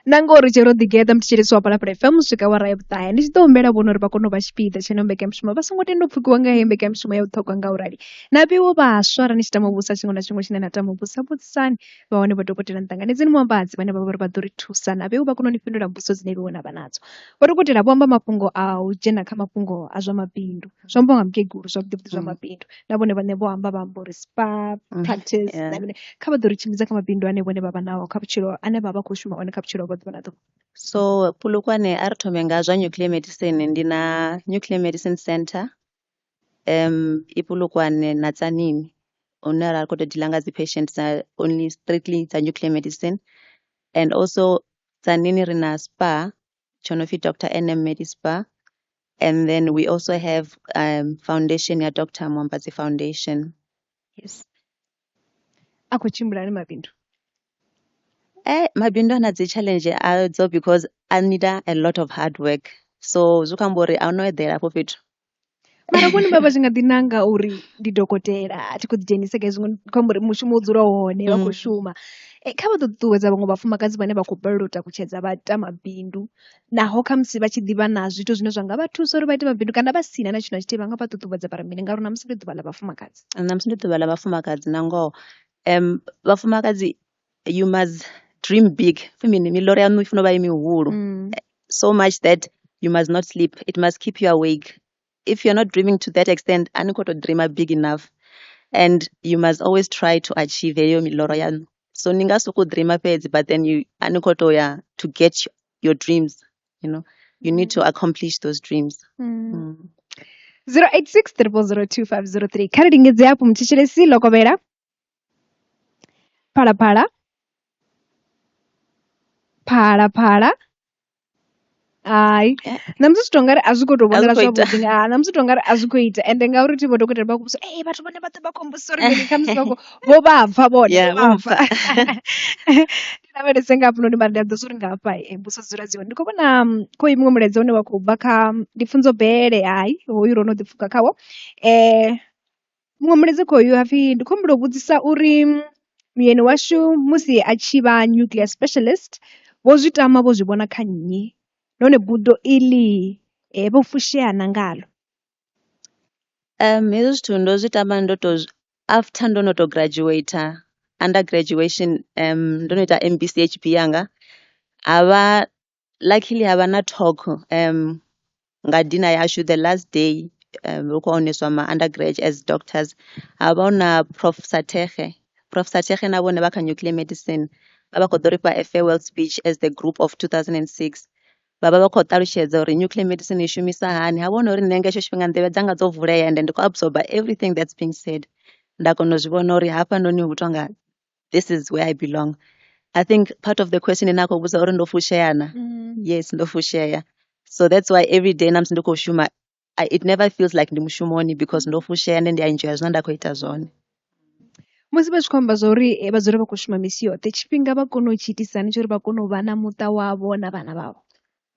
Na ngori tshi ro ḓi geḓa muthetshelesi wa Phalaphala FM u swika awara ya vhuṱahe ndi tshi ḓo humbela vhone uri vha kone u vha tshipiḓa tsha ino mbekanyamushumo vha songo tenda u pfukiwa nga heyi mbekanyamushumo ya vhuṱhogwa nga u rali. Na vheiwe vhaswa arali ni tshi tama u vhudzisa tshiṅwe na tshiṅwe tshine na tama u vhudzisa vhudzisani vha hone vho dokotela Nṱanganedzeni Muambadzi vhane vha vha uri vha ḓo ri thusa na vheiwe vha kone u ni fhindula mbudziso dzine vheiwe na vha nadzo. Vho dokotela vho amba mafhungo a u dzhena kha mafhungo a zwa mabindu zwo ambiwa nga mukegulu zwavhuḓi vhuḓi zwa mabindu na vhone vhaṋe vho amba vha amba uri spa practice na mini. Kha vha ḓo ri tshimbidza kha mabindu ane vhone vha vha nao kha vhutshilo ane vha vha khou shuma one kha vhutshilo havho ḓuvha na ḓuvha. So Polokwane a ri thome nga zwa nuclear medicine ndi na Nuclear Medicine Center i Polokwane na Tzaneen hune ra khou tou dealer nga dzi patients dza only strictly dza nuclear medicine, and also Tzaneen ri na spa tsho no pfi Dr. NM Medispa, and then we also have foundation ya Dr. Muambadzi Foundation. Yes. A khou tshimbila hani mabindu? Mabindu ana dzi challenge adzo because a need a lot of hard work. So zwi khou amba uri a no eḓela afho fhethu. Mara vhone vha vha tshi nga ḓi nanga uri ndi dokotela a thi khou ḓi dzhenisa kha hezwi khou amba uri mushumo u dzula hone vha khou shuma. Kha vha ḓo ṱuṱuwedza vhaṅwe vhafumakadzi vhane vha khou balelwa u takutshedza vha ita mabindu naho khamusi vha tshi ḓivha na zwithu zwine zwa nga vha thusa uri vha ite mabindu kana vha sina na tshithu na tshithihi vha nga vha ṱuṱuwedza vha ri mini ngauri ṋamusi ndi ḓuvha ḽa vhafumakadzi. Ṋamusi ndi ḓuvha ḽa vhafumakadzi na ngoho. Vhafumakadzi you must dream big. Pfi mini miḽoro yaṋu i funa u vha i mihulu. So much that you must not sleep. It must keep you awake. If you're not dreaming to that extent, a ni khou tou dreamer big enough. And you must always try to achieve heyo miloro yaṋu. So ni nga sokou dreamer fhedzi, but then you a ni khou tou ya to get your dreams, you know. You need to accomplish those dreams. 086 0002503. Kha ri lingedze hafhu muthetshelesi ḽo kovhela. Phalaphala. Phalaphala. Hai. Ṋamusi zwi to ngari a zwi khou tou A zwi vhonala khou ita. Zwavhuḓi nga ṋamusi to ngari a zwi khou ita ende ngauri thi vho dokotela vha khou vhudzisa ee vhathu vhone vhaḓe vha khou mbudzisa uri mini khamusi vha khou vho vha pfa vhone Yeah, vho vho vha pfa. Ndi lavhelese nga hafhanoni mara ndi a ḓivha uri nga hafha mbudziso dzi dzula dzi hone. Ndi khou vhona khoyu muṅwe mulaedza une wa khou bva kha ndi Pfunzo Bele hai hoyu ro no ḓi pfuka khawo. Muṅwe mulaedza khoyu hapfi ndi khou humbela u vhudzisa uri muyeni washu musi a tshi vha nuclear specialist vho zwi tama vho zwi vhona kha nnyi nahone buḓo iḽi vho fushea na ngalo. Hezwi zwithu ndo zwi tama ndo to after ndo no to graduate under graduation ndo no ita MBCHB yanga havha luckily havha na talk nga dina yashu the last day hu khou oneswa ma undergrad as doctors havha hu na Prof Sathege. Prof Sathege na vhone vha kha nuclear medicine vha vha khou ḓo ri fha a farewell speech as the group of 2006 vha vha vha khou ṱalutshedza uri nuclear medicine i shumisa hani ha vhona uri nṋe nga hetsho tshifhinga nḓevhe dzanga dzo vulea ende ndi khou absorber everything that's being said nda kona u zwi vhona uri hafhanoni hu tonga this is where I belong. I think part of the question ine a khou vhudza uri ndo fushea na yes ndo fushea so that's why every day na musi ndi khou shuma it never feels like ndi mushumoni because ndo fushea ende ndi a enjoya zwine nda khou ita zwone. Musi vha tshi khou amba zwa uri vha dzule vha khou shuma misi yoṱhe tshifhinga vha kone u tshi itisa hani tsha uri vha kone u vha na muṱa wavho na vhana vhavho.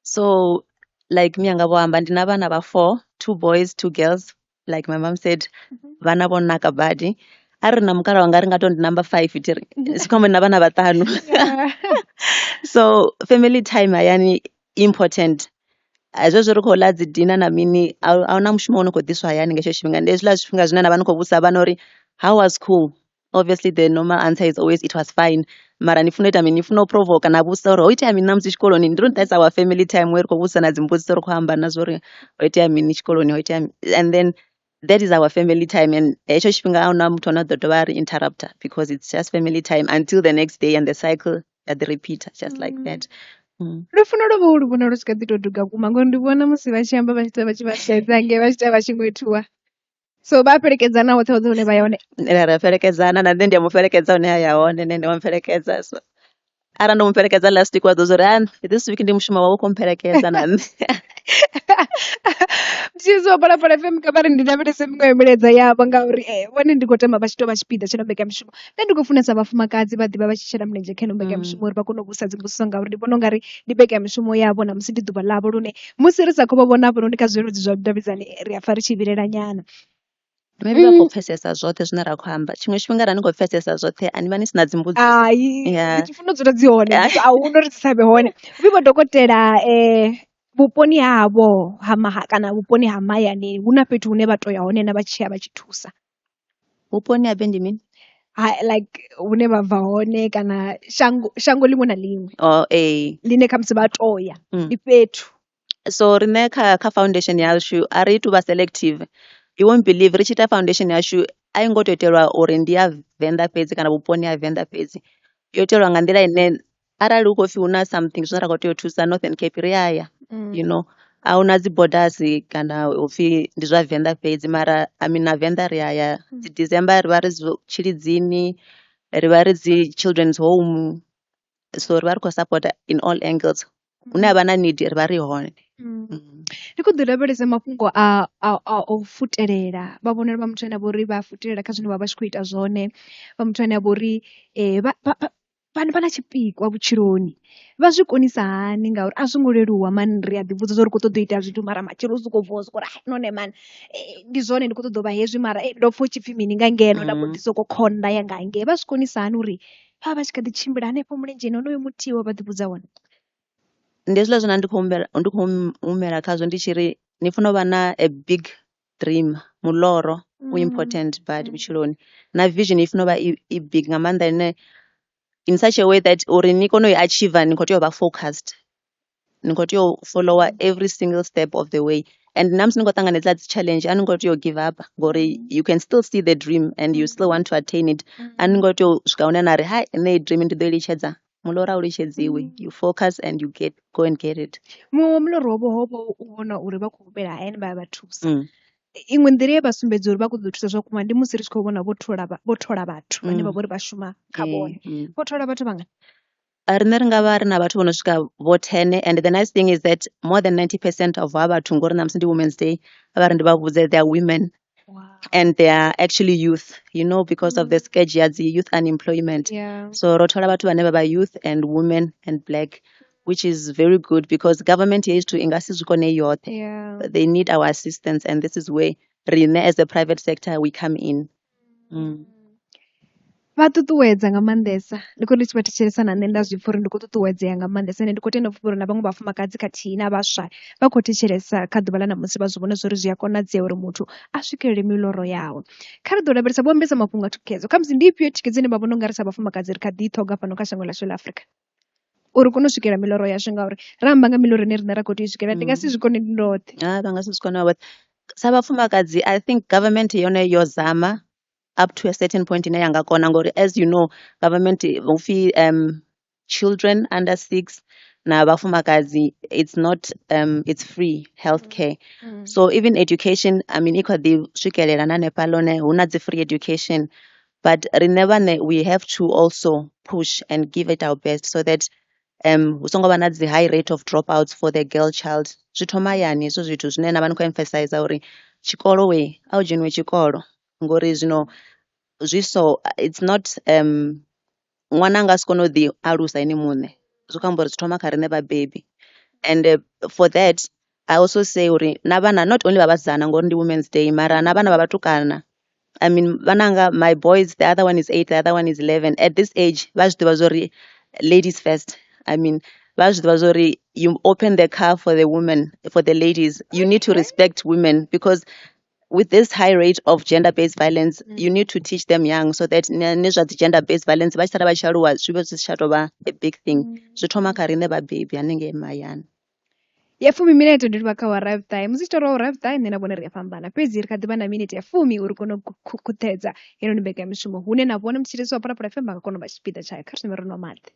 So like mianga vho amba ndi na vhana vha four, two boys, two girls. Like my mom said, vhana vho naka badi. Arali na mukala wanga ri nga to ndi number five thiri zwi khou amba ndi na vhana vhaṱanu. So family time hayani important. Zwezwo ri khou ḽa dzi dina na mini a huna mushumo une khou ḓiswa hayani nga hetsho tshifhinga ndi hezwiḽa zwifhinga zwine na vha ni khou vhudzisa vhana uri how was school? Obviously the normal answer is always it was fine. Mara ni funa u ita mini ni funa u provoke na vhudzisa uri ho itea mini ṋamusi tshikoloni ndi uri that's our family time where ri khou vhudzisana dzimbudziso ri khou amba na zwa uri ho itea mini tshikoloni ho itea and then that is our family time and hetsho tshifhinga ahuna muthu ane a ḓo dovha a ri interrupter because it's just family time until the next day and the cycle ya ḓi repeat just like that. Lufuno lwa vho lu vhona lu tshi kha ḓi to duga vhukuma ngori ndi vhona musi vha tshi amba vha tshi ita vha tshi vha sedza ngei vha tshi ita vha tshi ṅwethuwa. So vha fhelekedzana hoṱhe hoṱhe hune vha ya hone. Ra fhelekedzana na nṋe ndi a mu fhelekedza hune a ya hone nṋe ndi wa mu fhelekedza so arali ndo mu fhelekedza last week wa ḓo zwa uri ah this week ndi mushumo wawe u khou mphelekeza na nṋe. Mthetshelesi wa Phalaphala FM kha vha ri ndi lavhelese miṅwe milaedza yavho ngauri vhone ndi khou tama vha tshi tou vha tshipiḓa tsha ino mbekanyamushumo. Nṋe ndi khou funesa vhafumakadzi vha ḓivha vha tshi shela mulenzhe kha ino mbekanyamushumo uri vha kone u vhudzisa dzimbudziso ngauri ndi vhona ungari ndi mbekanyamushumo yavho na musi ndi ḓuvha ḽavho lune musi ri sa khou vha vhona hafhanoni kha zwileludzi zwa vhudavhidzani ri a pfha ri tshi vhilela nyana. Maybe vha khou pfesesa zwoṱhe zwine ra khou amba tshiṅwe tshifhinga arali ni khou pfesesa zwoṱhe a ni vha ni sina dzimbudziso. Hai Yeah. dzi funa u dzula dzi hone a hu na uri dzi sa vhe hone. Vhi vho dokotela vhuponi ha havho ha maha kana vhuponi ha mahayani hu na fhethu hune vha to ya hone na vha tshiya vha tshi thusa. Vhuponi habe ndi mini? Ha, like hune vha bva hone kana shango shango ḽiṅwe na ḽiṅwe Oh ee. ḽine khamusi vha toya ndi fhethu. So riṋe kha foundation yashu a ri tu vha selective. You won't believe ri tshi ita foundation yashu a i ngo to itelwa uri ndi ya Venḓa fhedzi kana vhuponi ha Venḓa fhedzi. Yo itelwa nga nḓila ine arali hu khou pfhi hu na something zwine ra khou tea u thusa Northern Cape ri a ya you know. A huna dzi borders kana upfhi ndi zwa Venḓa fhedzi mara I mean na Venḓa ri a ya dzi December ri vha ri tshilidzini ri vha ri dzi children's home so ri vha ri khou support in all angles. Hune ha vha na need ri vha ri hone. Ndi khou ḓi lavhelesa mafhungo a u futelela vha vhonala vha muthu ane a vha uri vha futelela kha zwine vha vha tshi khou ita zwone vha muthu ane a vha uri vha na tshipikwa vhutshiloni. Vha zwi konisa hani ngauri a zwo ngo leluwa mani ri a ḓi vhudza uri khou ṱoḓa u ita zwithu mara matshelo u sokou vuwa u sokou ri hai none mani ndi zwone ndi khou ṱoḓa u vha hezwi mara ndo pfha hu tshipfi mini nga ngeno nda mbo ḓi soko khonda ya nga hangei. Vha zwi konisa hani uri vha vha vha tshi kha ḓi tshimbila hanefho mulenzheni honoyo muthihi we vha ḓi vhudza wone. Ndi hezwiḽa zwine ndi khou humbela ndi khou humela khazwo ndi tshi ri ni funa u vha na a big dream muloro u important badi vhutshiloni na vision i funa u vha i big nga maanḓa ine in such a way that uri ni kone u i achieve ni kho tea u vha focused. Ni kho tea u follower every single step of the way And na musi ni khou ṱanganedza dzi challenge a ni ngo tea u give up ngori you can still see the dream and you still want to attain it. A ni ngo tea u swika hune na ri hai nṋe heyi dream ndi ḓo i litshedza. Muloro a u litshedziwi. You focus and you get go and get it. Muṅwe wa muloro wavho ho vha u vhona uri vha khou humela hayani vha ya vha thusa. Iṅwe nḓila ye vha sumbedza uri vha khou ḓo thusa zwa vhukuma ndi musi ri tshi khou vhona vho thola vho thola vhathu vhane vha vhori vha shuma kha vhone. Vho thola vhathu vhangana? Riṋe ri nga vha ri na vhathu vho no swika vho 10 and the nice thing is that more than 90% of havha vhathu ngori ṋamusi ndi Women's Day vha ri ndi vha vhudze they are women. Wow. And they are actually youth, you know, because of the scourge ya dzi youth unemployment. So ro thola vhathu vhane vha vha youth and women and black, which is very good because government yethu i nga si zwi kone yoṱhe. They need our assistance and this is where riṋe as the private sector we come in. Vha ṱuṱuwedza nga maanḓesa ndi khou ri ndi tshi vha thetshelesa na nṋe nda zwi pfha uri ndi khou ṱuṱuwedzea nga maanḓesa ende ndi khou tenda uri na vhaṅwe vhafumakadzi khathihi na vhaswa vha khou thetshelesa kha ḓuvha ḽa ṋamusi vha zwi vhona zwori zwi a konadzea uri muthu a swikelele miloro yawe. Kha ri ḓo lavhelesa vho ambesa mafhungo a thikhedzo khamusi ndi ifhio thikhedzo ine vha vhona ungari sa vhafumakadzi ri kha ḓi i ṱhoga fhano kha shango ḽashu ḽa Afrika uri kone u swikelela miloro yashu ngauri ra amba nga miloro ine riṋe ra khou tea u swikelela ndi nga si zwi kone ndi ndoṱhe. Ha vha nga si zwi kone vhoṱhe. Sa vhafumakadzi I think government yone yo zama up to a certain point ine ya nga kona ngori as you know government hupfi children under 6 na vhafumakadzi it's not it's free healthcare. So even education I mean i kha ḓi swikelela na hanefhaḽa hune hu na dzi free education but riṋe vhaṋe we have to also push and give it our best so that hu songo vha na dzi high rate of dropouts for the girl child. Zwi thoma hayani hezwo zwithu zwine na vha ni khou emphasize uri tshikolo we a hu dzheniwe tshikolo ngori zwino zwi so it's not ṅwana a nga si kone u ḓi alusa ene muṋe zwi khou amba uri zwi thoma kha riṋe vhabebi and for that I also say uri na vhana not only vha vhasidzana ngori ndi Women's Day mara na vhana vha vhatukana I mean vhananga my boys the other one is 8 the other one is 11 at this age vha zwi ḓivha zwori ladies first. I mean vha zwi ḓivha zwori you open the car for the women for the ladies you need to respect women because with this high rate of gender-based violence you need to teach them young so that ni zwa dzi gender-based violence vha tshi sala vha tshi aluwa zwi vhe zwi si tsha tou vha a big thing. Zwi thoma kha riṋe vhabebi hanengei mahayani. Ya 10 minete ndi livha kha awara ya vhuṱahe musi tshi tou awara ya vhuṱahe nṋe na vhone ri a fhambana fhedzi ri kha ḓivha na minete ya 10 uri kone u khuṱhedza heinoni mbekanyamushumo hune na vhone muthetshelesi wa Phalaphala FM vha nga kona u vha tshipiḓa tshayo. Kha ri thome ri nwa maḓi.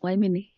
Why mini?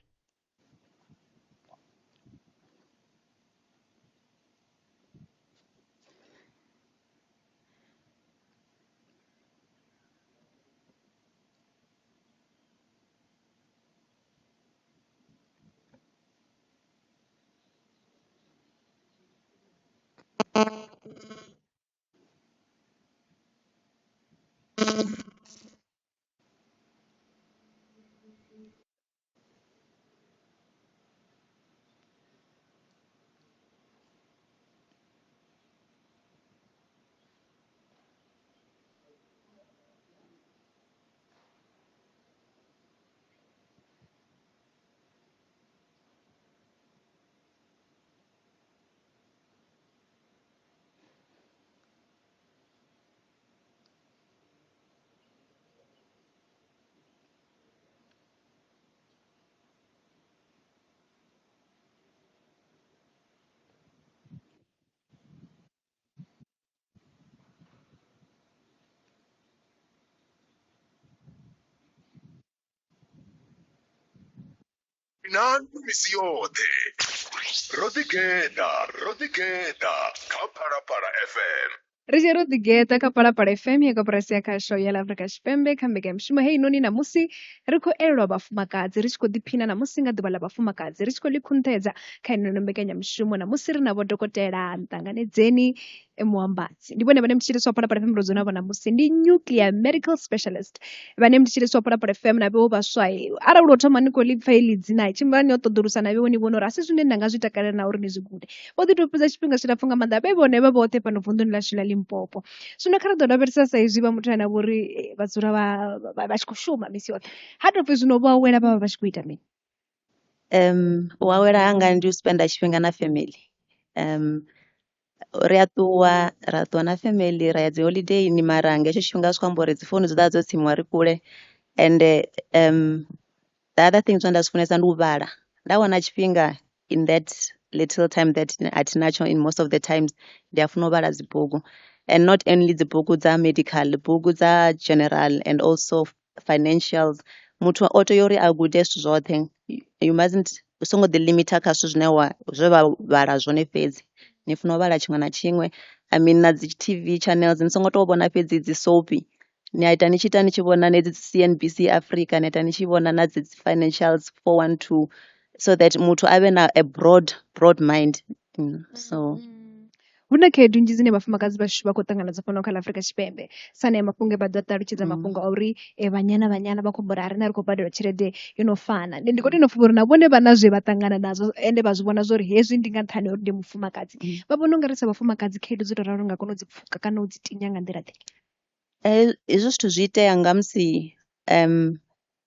Na misi yoṱhe ro ḓigeḓa kha Phalaphala FM. Ri tshi ro ḓigeḓa kha Phalaphala FM ya koporasi ya khasho ya ḽa Afrika Tshipembe kha mbekanyamushumo heinoni ṋamusi ri khou elelwa vhafumakadzi ri tshi khou ḓiphina ṋamusi nga ḓuvha ḽa vhafumakadzi ri tshi khou ḽi khunṱhedza kha ino mbekanyamushumo ṋamusi ri na vho dokotela Nṱanganedzeni Muambadzi. Ndi vhone vhane mthetshelesi wa Phalaphala FM ro dzula navho ṋamusi, ndi nuclear medical specialist vhane mthetshelesi wa Phalaphala FM na vhewo vhaswa. Arali lwo thoma ni khou ḽi pfha heḽi dzina, tshimbilani yo ṱoḓulusa na vhewo ni vhone uri a si zwine nda nga zwi takalela na uri ni zwi gude. Vho ḓi tou fhedza tshifhinga tshilapfhu nga maanḓa vhe vhone vhe vhoṱhe fhano vunḓuni ḽashu ḽa Limpopo. Zwino kha ri ḓo lavhelesa sa izwi vha muthu ane a vha uri vha dzula vha tshi khou shuma misi yoṱhe, ha tou pfhi zwino vho awela vha vha vha tshi khou ita mini? U awela hanga ndi u spenda tshifhinga na family. Ri a ṱuwa ra ṱuwa na family ra ya dzi holidayini mara nga hetsho tshifhinga zwi khou amba uri dzi founu dzi ḓovha dzo tsimiwa ri kule ende the other thing zwine nda zwi funesa ndi u vhala. Nda wana tshifhinga in that little time that a thi natsho in most of the times ndi a funa u vhala dzi bugu and not only dzi bugu dza medical bugu dza general and also financials. Muthu o tea uri a gude zwithu zwoṱhe you mustn't u songo ḓi limiter kha zwithu zwine wa zwe vha vhala zwone fhedzi. Ni funa u vhala tshiṅwe na tshiṅwe I mean na dzi TV channels ni songo tou vhona fhedzi dzi soapy ni a ita ni tshi ita ni tshi vhona na hedzi CNBC Africa ni a ita ni tshi vhona na dzi financials 412 so that muthu a vhe na a broad broad mind. So Hu na khaedu nnzhi dzine vhafumakadzi vhashu vha khou ṱangana nadzo fhano kha ḽa Afrika Tshipembe sa anea mafhungo e vha ḓo a ṱalutshedza mafhungo a uri vhanyana vhanyana vha khou amba uri a riṋe ri khou badela tshelede yo no fana. Ndi khou tenda uri na vhone vha na zwe vha ṱangana nazwo ende vha zwi vhona zwori hezwi ndi nga nṱhani ha uri ndi mufumakadzi. Vha vhona ungari sa vhafumakadzi khaedu dzo to ralo nga kona u dzi pfhuka kana u dzi tinya nga nḓila ḓe? Hezwi zwithu zwi itea nga musi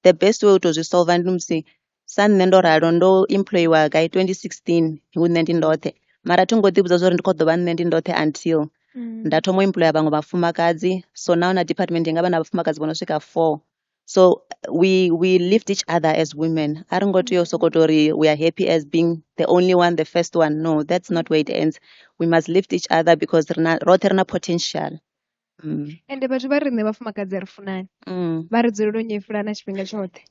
the best way u to zwi solver ndi musi sa nṋe ndo ralo ndo employiwa gai 2016 hu nṋe ndi ndoṱhe mara thi ngo ḓi vhudza zwa uri ndi kho ḓo vha nṋe ndi ndoṱhe until nda thoma u employer vhaṅwe vhafumakadzi so now na department i nga vha na vhafumakadzi vho no swika four. So we lift each other as women. A ri ngo tea u sokou tori we are happy as being the only one, the first one. No, that's not where it ends. We must lift each other because rina roṱhe ri na potential. Ende vhathu vha riṋe vhafumakadzi a ri funani, vha ri dzulela u nyefulana tshifhinga tshoṱhe.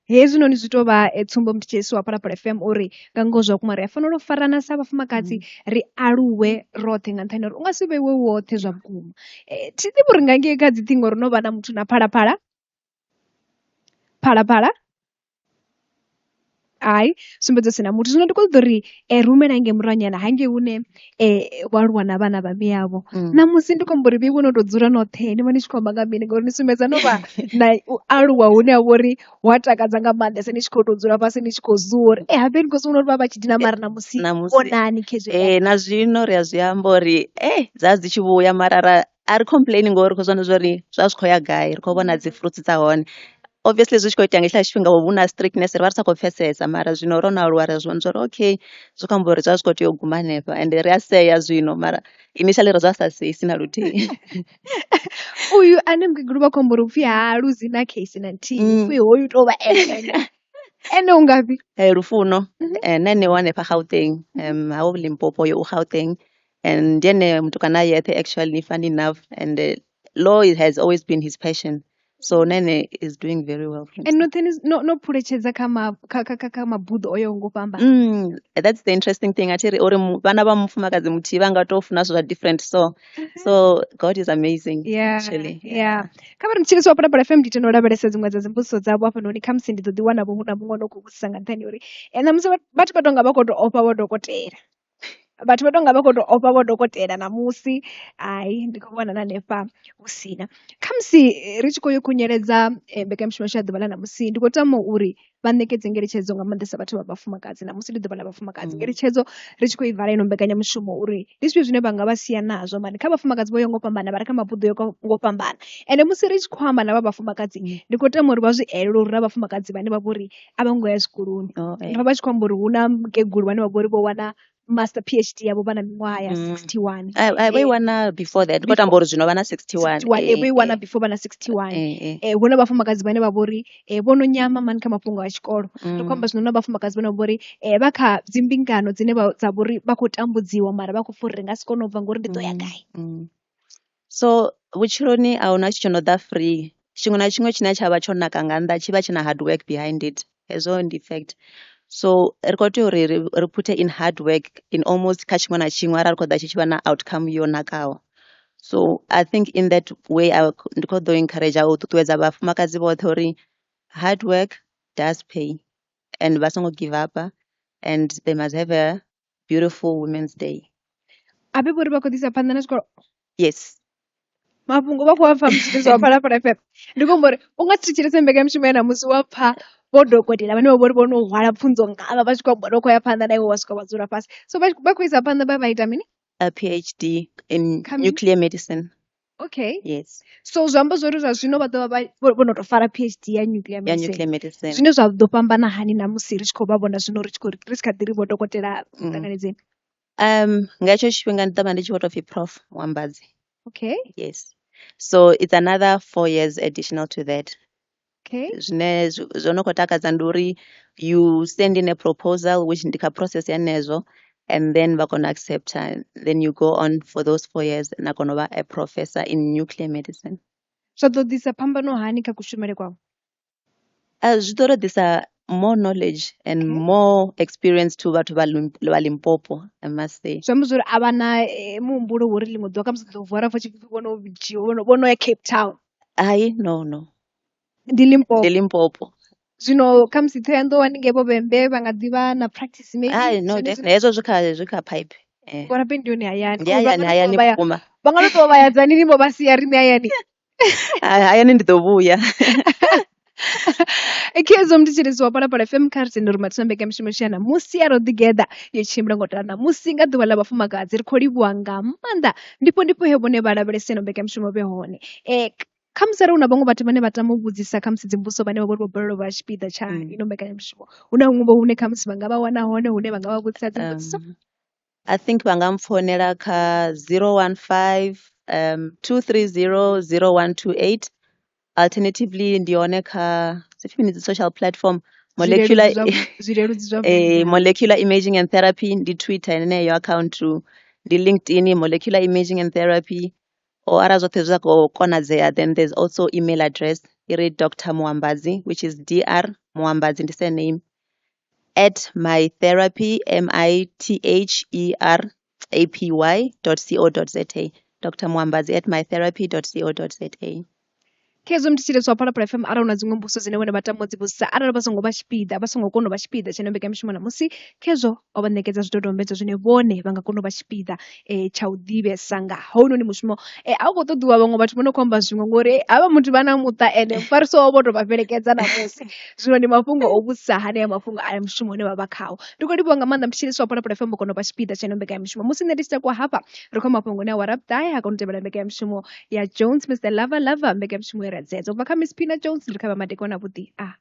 Hezwinoni zwi tou vha tsumbo mthetshelesi wa Phalaphala FM uri nga ngoho zwa vhukuma ri a fanela u farana sa vhafumakadzi ri aluwe roṱhe nga nṱhani ha uri u nga si vhe iwe woṱhe zwa vhukuma. Thi ḓivhi uri nga ngei kha dzi ṱhingo ri no vha na muthu na Phalaphala. Phalaphala hai sumbedza hu si na muthu. Zwino ndi khou ṱoḓa uri rumela hangei murahu nyana hangei hune wa aluwa na vhana vha miyavho. Ṋamusi ndi khou amba uri vheiwe no to dzula noṱhe ni vha ni tshi khou amba nga mini ngori ni sumbedza no vha na u aluwa hune ha vha uri hu a takadza nga maanḓesa ni tshi khou tou dzula fhasi ni tshi khou zuwa uri habe ni khou zwi vhona uri vha vha tshi dina mara ṋamusi Ṋamusi vhonani khezwi. Na zwino ri a zwi amba uri dza dzi tshi vhuya mara ra a ri complain ngori ri khou zwi vhona zwori zwa zwi khou ya gai ri khou vhona dzi fruits dza hone. Obviously zwi tshi khou itea nga hetshiḽa tshifhinga hu na strictness ri vha ri sa khou pfesesa mara zwino ro no aluwa ri a zwi vhona zwori okay zwi khou amba uri zwa zwi khou tea u guma hanefha ende ri a sea zwino mara initially ro zwa sa seisi na luthihi. Uyu ane mukegulu vha khou amba uri upfhi ha luzi na case na nthihi upfhi hoyu tou vha ene ene u ngafhi? Lufuno na ene u hanefha Gauteng ha Limpopo yo u Gauteng and ndi ene mutukana a yeṱhe actually funny enough and law has always been his passion. So Nene is doing very well for And himself. noṱhe ni no phuletshedza kha ma kha kha kha kha mabuḓo o yaho nga u fhambana. That's the interesting thing. A thi ri uri vhana vha mufumakadzi muthihi vha nga to funa zwithu zwa different so so God is amazing actually. Yeah. Kha vha ri mthetshelesi wa Phalaphala FM ndi tenda u lavhelesa dziṅwe dza dzimbudziso dzavho hafhanoni khamusi ndi ḓo ḓi wana vho hu na muṅwe no khou vhudzisa nga nṱhani uri ṋamusi vhathu vha tonga vha khou tou ofha vho dokotela. Vhathu vha tonga vha khou tou ofha vho dokotela ṋamusi ai ndi khou vhona na hanefha hu sina. Khamusi ri tshi khou yo khunyeledza mbekanyamushumo yashu ya ḓuvha ḽa ṋamusi ndi khou tama uri vha ṋekedze ngeletshedzo nga maanḓesa vhathu vha vhafumakadzi ṋamusi ndi ḓuvha ḽa vhafumakadzi. Ngeletshedzo ri tshi khou i vala ino mbekanyamushumo uri ndi zwifhio zwine vha nga vha sia nazwo mani kha vhafumakadzi vho yaho nga u fhambana vha re kha mabuḓo o yaho nga u fhambana. Ende musi ri tshi khou amba na vha vhafumakadzi ndi khou tama uri vha zwi elelwe uri na vhafumakadzi vhane vha vhori a vho ngo ya zwikoloni. Ndi vha vha tshi khou amba uri hu na mukegulu vhane vha vhori vho wana master PhD yavho vha na miṅwaha ya 61. Vho i wana before that. Ndi khou tamba uri zwino vha na 61. 61 vho i wana before vha na 61. Hu na vhafumakadzi vhane vha vhori vho no nyama mani kha mafhungo a tshikolo. Ndi khou amba zwino na vhafumakadzi vhane vha vhori vha kha dzimbingano dzine dza vhori vha khou tambudziwa mara vha khou pfha uri ri nga si kone u bva ngori ndi ḓo ya gai. So vhutshiloni a huna tshithu tsho no ḓa free. Tshiṅwe na tshiṅwe tshine tsha vha tsho naka nga nnḓa tshi vha tshi na hard work behind it. Hezwo ndi fact. So ri khou tea uri ri put in hard work in almost kha tshiṅwe na tshiṅwe arali ri khou ḓa tshi tshi vha na outcome yo nakaho. So I think in that way ndi khou ḓo encourage u ṱuṱuwedza vhafumakadzi vhoṱhe uri hard work does pay and vha songo give up and they must have a beautiful Women's Day. A vhe vhori vha khou ḓisa phanḓa na tshikolo? Yes. Mafhungo vha khou a pfa muthetshelesi wa Phalaphala FM. Ndi khou amba uri u nga si thetshelese mbekanyamushumo ya ṋamusi wa pfha vho dokotela vhane vha vhori vho no hwala pfunzo ngavha vha tshi khou amba uri vha khou ya phanḓa na iwe wa swika wa dzula fhasi. So vha khou isa phanḓa vha ita mini? A PhD in Kha mini? nuclear medicine. Okay. Yes. So zwi amba zwori zwa zwino vha ḓo vha vho no tou fara PhD ya nuclear Ya medicine. nuclear medicine. Zwine zwa ḓo fhambana hani na musi ri tshi khou vha vhona zwino ri tshi khou ri tshi kha ḓi ri vho dokotela ṱanganedzeni. Nga hetsho tshifhinga ndi ḓo vha ndi tshi vho tou pfhi Prof Muambadzi. Okay. Yes. So it's another 4 years additional to that. Okay. Zwine zwo no khou takadza ndi uri you send in a proposal which ndi kha process yenezwo, and then vha kona accepta, then you go on for those 4 years na kona u vha a professor in nuclear medicine. Zwa ḓo ḓisa phambano hani kha kushumele kwavho? Zwi ḓo ri ḓisa more knowledge and more experience to vhathu vha Limpopo, I must say. Zwi amba zwori a vha na muhumbulo wo uri ḽiṅwe ḓuvha khamusi ḓo vuwa ra pfa tshipfi vho no dzhiwa vho no ya Cape Town. Hai, no no. Ndi Limpopo. Ndi Limpopo. Zwino khamusi Ṱhohoyanḓou haningei vho Vhembe vha nga ḓivha na practice maybe. Hai, no, definitely. Hezwo zwi kha pipe. Ngori habe ndi hone hayani. Ndi hayani, hayani vhukuma. Vha nga tou vha ya Tzaneen vho vha sia riṋe hayani. Hayani ndi ḓo vhuya. Khezwo muthetshelesi wa Phalaphala FM kha ri tende uri mathina mbekanyamushumo ya ṋamusi ya ro ḓigeḓa yo tshimbila ngo tou ṋamusi nga ḓuvha ḽa vhafumakadzi ri khou livhuwa nga maanḓa ndifho ndifho he vhone vha lavhelesa ino mbekanyamushumo vhe hone. Khamusi arali hu na vhaṅwe vhathu vhane vha tama u vhudzisa khamusi dzimbudziso vhane vha vhori vho balelwa u vha tshipiḓa tsha ino mbekanyamushumo, hu na huṅwe vho hune khamusi vha nga vha wana hone hune vha nga vha vhudzisa dzimbudziso? I think vha nga mpfonela kha 015 230 0128. Alternatively ndi hone kha dzi social platform molecular molecular imaging and therapy, ndi Twitter yeneyo account, ndi LinkedIn molecular imaging and therapy. Or arali zwoṱhe zwi sa khou konadzea, then there's also email address i ri Dr Muambadzi, which is Dr Muambadzi ndi surname, at mytherapy mitherapy.co.za. Dr Muambadzi at mytherapy.co.za. Khezwo muthetshelesi wa Phalaphala FM arali hu na dziṅwe mbudziso dzine vhone vha tama u dzi vhudzisa arali vha songo vha tshipiḓa vha songo kona u vha tshipiḓa tsha ino mbekanyamushumo ṋamusi, khezwo o vha ṋekedza zwidodombedzwa zwine vhone vha nga kona u vha tshipiḓa tsha u ḓivhesa nga hounoni mushumo. A hu khou ṱoḓiwa vhaṅwe vhathu vho no khou amba zwiṅwe ngori havha muthu vha na muṱa ende mufarisi wavho vho to vha fhelekedza ṋamusi. Zwino ndi mafhungo o vhudzisa hanea mafhungo a mushumo une vha vha khawo. Ndi khou livhuwa nga maanḓa muthetshelesi wa Phalaphala FM u kona u vha tshipiḓa tsha ino mbekanyamushumo. Musi nṋe ndi tshi takuwa hafha ri khou mafhungo ne a wara vhuṱahe ha kona u tevhela mbekanyamushumo ya Jones Mr Lover Lover, mbekanyamushumo ya dzedzo ubva kha Miss Pina Jones ndi kha vha madekwana avhuḓi a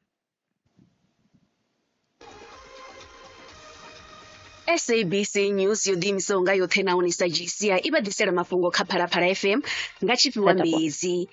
SABC News yo ḓiimisaho nga yoṱhe nahone sa dzhia i vha ḓisela mafhungo kha Phalaphala FM nga tshifhiwa mbedzi.